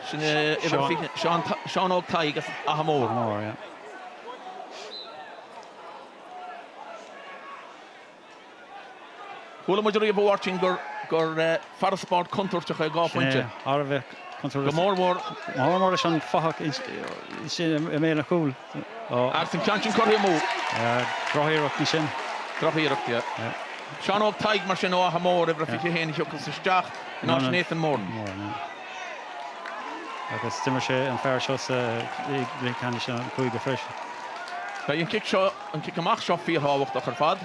Sin uimhir 20, Seán, Seán Óg Tadhg as Achadh Mór. Achadh Mór, yeah. Chuala muid ariamh, a Mháirtín, gur gur farasbarr contúirteach é 2 Sin phointe. é, thar a bheith contúirteach. Go mór mhór. Go mór mhór leis an fathach sin i mbéal an chúil. Agus an ceann sin curtha amú. Drochiarracht ansin. Drochiarracht, yeah. Seán Óg Tadhg mar sin ó Achadh Mór, uimhir a 21 a thiocfas isteach in áit Nathan Moran. Moran, yeah. Agus d'imir sé an fear seo sa gcluiche ceannais an chúige freisin. Beidh an cic seo, an cic amach seo fíorthábhachtach ar fad.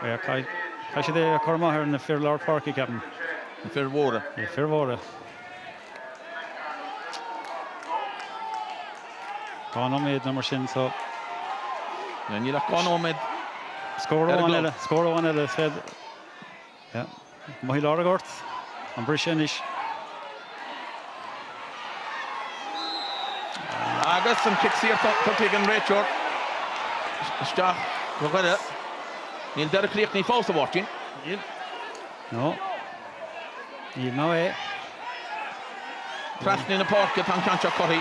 Yeah, caithfidh siad é a chur amach ar na fir lár páirce, ceapaim. Na fir mhóra. Na fir mhóra. 2 nóiméad nó mar sin so. Níl ach 2 nóiméad Scór amháin eile, scór amháin eile is féidir. Yeah. Amuigh i lár an ghoirt. An briseadh anois. Agus an cic saor tugtha ag an réiteoir isteach do Dhoire. Níl deireadh críochnaithe fós, a Mháirtín. Níl. No. Níl ná é. Trasna na páirce atá an ceann seo curtha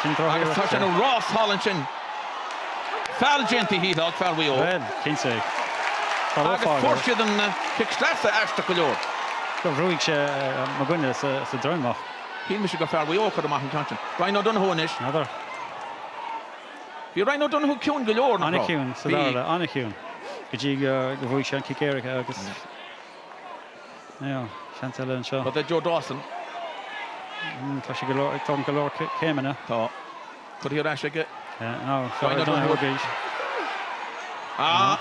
Sin droch agus tá sé ina rás thall ansin. Feall déanta shílfeá ag fear Mhaigh Eo. Bhuel, cinnte. Tá Agus rófhada. fuair siad an cic sleasa aisteach go leor. Gur bhrúigh sé mo dhuine sa droim ach. Shíl mise gur fear Mhaigh Eo a chuir amach an ceann sin. Ryan O'Donoghue anois. N'fheadar. Bhí Ryan O'Donoghue ciúin go leor, nach raibh? An-chiúin sa dara leath, an-chiúin. Go dtí go bhfuair sé an cic éirice agus. Yeah, seans eile anseo. Rud é Joe Dawson. Tá sé go leor, ag tógaint go leor céimeanna. Tá. Curtha ar ais aige. Yeah, no, Ryan O'Donoghue arís. Ah!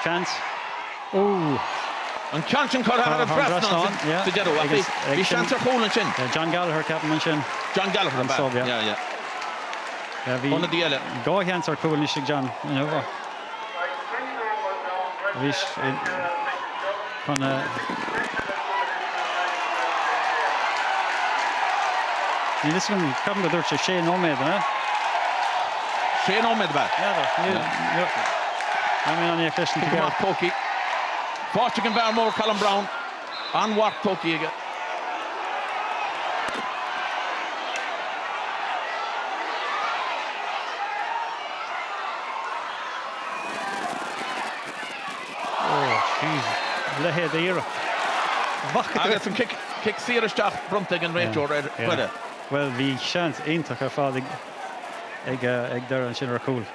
Seans. Ooh! An ceann sin curtha thar an trasnán sa deireadh ach bhí seans ar chúl ansin. John Gallagher, ceapaim ansin. John Gallagher an sub, yeah. Yeah, yeah. Yeah, bhí Ionadaí eile. 2 sheans ar chúl anois ag John. Arís chun a. Níl fhios agam, ceapaim go dúirt sé sé nóiméad, an ea? Sé nóiméad ab ea? N'fheadar. Níl, níl mé in ann é a chloisint Cic amach tógtha. Faighte ag an bhfear mór Colm Browne. An-mharc tógtha aige. Oh Jesus, a leithéid d'iarracht. Agus an cic saor isteach bronnta ag an réiteoir ar Dhoire. Bhuel, bhí seans iontach ar fad ag Doire ansin ar chúl.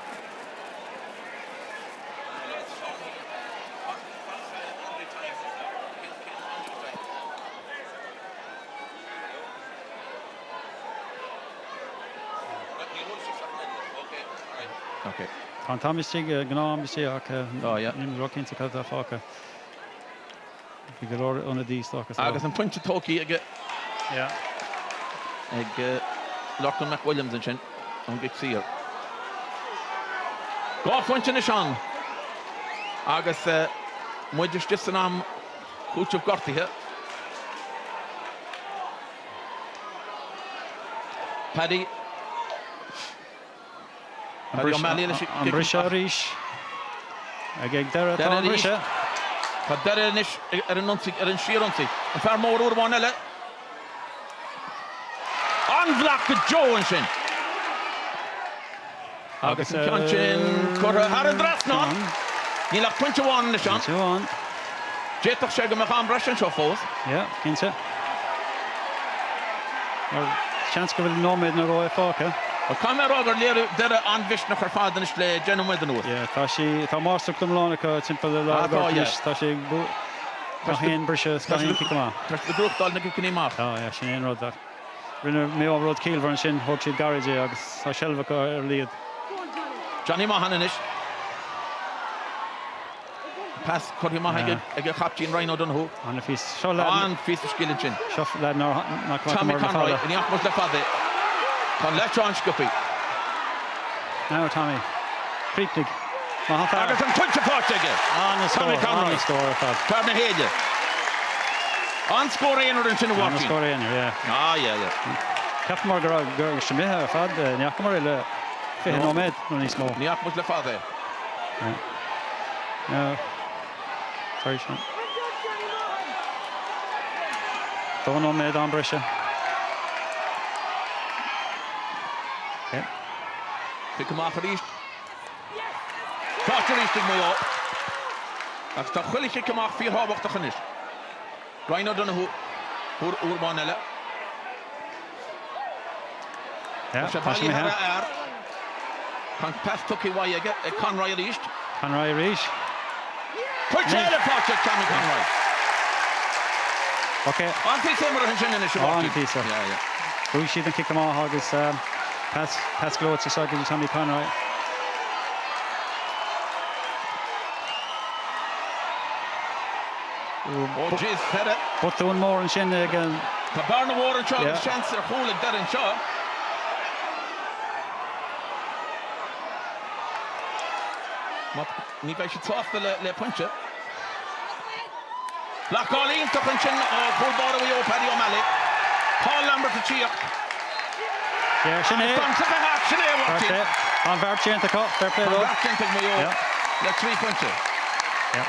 Tá an t-am istigh, gnáth-am istigh ach níl mé róchinnte cad atá fágtha. Bhí go leor ionadaí is dócha. Agus an pointe tógtha aige ag Lorcan McWilliams ansin ón gcic saor. 2 phointe anois ann agus muid istigh san am cúiteamh gortaithe. Paddy Paddy O'Malley leis an briseadh arís. Ag ag deireadh tá an briseadh. Tá deireadh anois ar an ionsaí, ar an síorionsaí. An fear mór uair amháin eile. An-bhloc go deo ansin. Agus an ceann sin curtha thar an dtrasnán. Níl ach pointe amháin anois ann. Pointe amháin. D'fhéadfadh sé go mbeadh am breise anseo fós. Yeah, cinnte. Mar seans go bhfuil nóiméad nó dhó fágtha. Bhuel, caithfidh mé a rá gur léirigh Doire an-mhisneach ar fad anois le 10 nóiméad anuas. Yeah, tá sí, tá máistreacht iomlán acu timpeall i lár an ghoirt anois. Tá sé ag gach aon briseadh is gach aon cic amach. Tá siad ag gnóthachtáil na gciceanna amach. Tá, yeah, sin é an rud. Rinne Maigh Eo rud ciallmhar ansin, thóg siad gairid é agus tá seilbh acu ar a laghad. Johnny Maughan anois. Pas curtha amach ag a chaiptín Ryan O'Donoghue. An-phíosa. Seo leaid. An-phíosa scil ansin. Seo leaid nach bhfaca Tommy mar le Conroy, fada. ní fhaca muid le fada é. Tá an leaid seo an-sciobtha. Now Tommy. Críochnaigh. Maith an fear. Agus an pointe faighte aige. Tommy An-scór, Conroy. an-scór ar fad. Fear na hÉille. An-scór aonair ansin a Mháirtín. An-scór aonair, yeah. Ah, yeah, yeah. Cheapamar go raibh go raibh sé imithe ar fad. Ní fhacamar é le 20 nóiméad nó níos mó. Ní fhaca muid le fada é. Yeah. Now, tar éis an. 2 nóiméad am breise. Okay. Cic amach arís. Faighte arís ag Maigh Eo. Agus tá chuile chic amach fíorthábhachtach anois. Ryan O'Donoghue uair amháin eile. Tá sé bailithe thar a fhear. Tá an pas tugtha uaidh aige ag Conroy arís. Conroy arís. Pointe eile faighte ag Tommy Conroy. Ok. An-phíosa imeartha ansin anois, a Mháirtín. An-phíosa. Bhuaigh siad an cic amach agus pas pas gleoite isteach go dtí Tommy Conroy. Ó jeez, Peadar. Botún mór ansin ag an. Tá bearna mhór anseo agus seans ar chúl ag Doire anseo. Ní bheidh siad sásta le pointe. Blocáil iontach ansin ó chúl báire Mhaigh Eo, Paddy O'Malley. Paul Lambert ag tíocht. Yeah, sin é. Agus tá an cluiche thart, sin é a Mháirtín. Tá an bheart déanta acu, fair play Tá an dóibh. bheart déanta ag Maigh Eo Yeah. le 3 phointe. Yeah.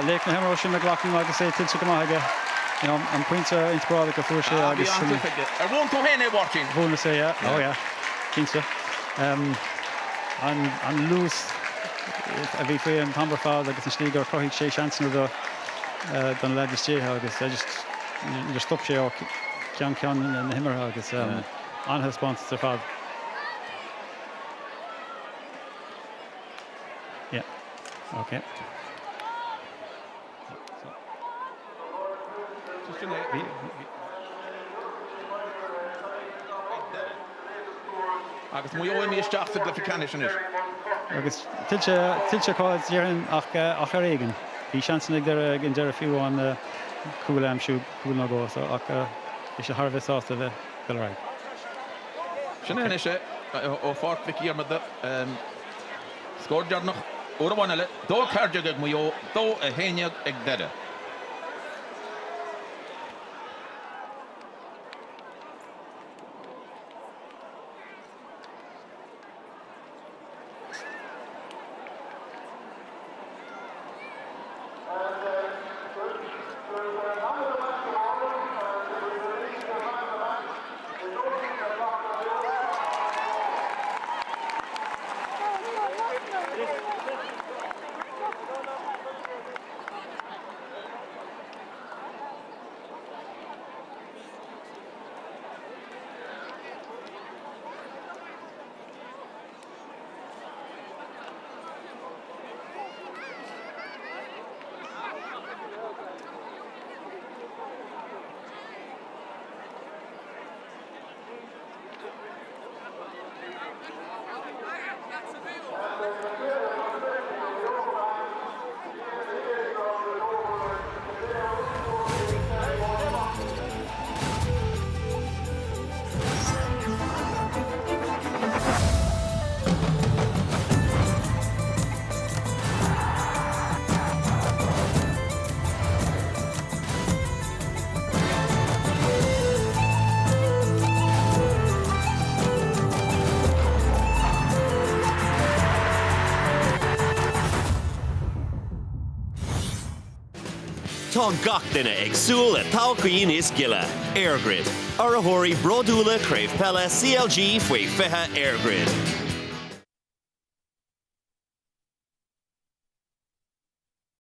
Laoch na himeartha Oisín McLaughlin agus é tuillte go maith aige. You know, an pointe inspioráideach a fuair sé Ah, bhí agus an-stuif aige. Ar mhúin tú féin é, a Mháirtín? Mhúineas é, yeah. Oh yeah. Cinnte. Um, an, an luas a bhí faoi an t-am ar fad agus an slí gur chruthaigh sé seansanna do, do na leaids istigh agus just níor stop sé ó cheann ceann na himeartha agus an-thaispeántas ar fad. Yeah. Okay. Agus Maigh Eo imithe isteach sa gcluiche ceannais anois. Agus tuillte, tuillte acu déarfainn ach, ach ar éigean. Bhí seansanna ag Doire ag an deireadh fiú an cúl a aimsiú, cúl nó dhó, so ach bhí sé thar a bheith sásta a bheith ag dul ar aghaidh. Sin é anois é ó Pháirc Mhic Dhiarmada. Scór deireanach uair amháin eile, 2-14 ag Maigh Eo, 2-11 ag Doire. Tá gach duine ag súil le todhchaí níos gile. EirGrid, urraitheoirí bródúla Craobh Peile CLG Faoi 20 EirGrid.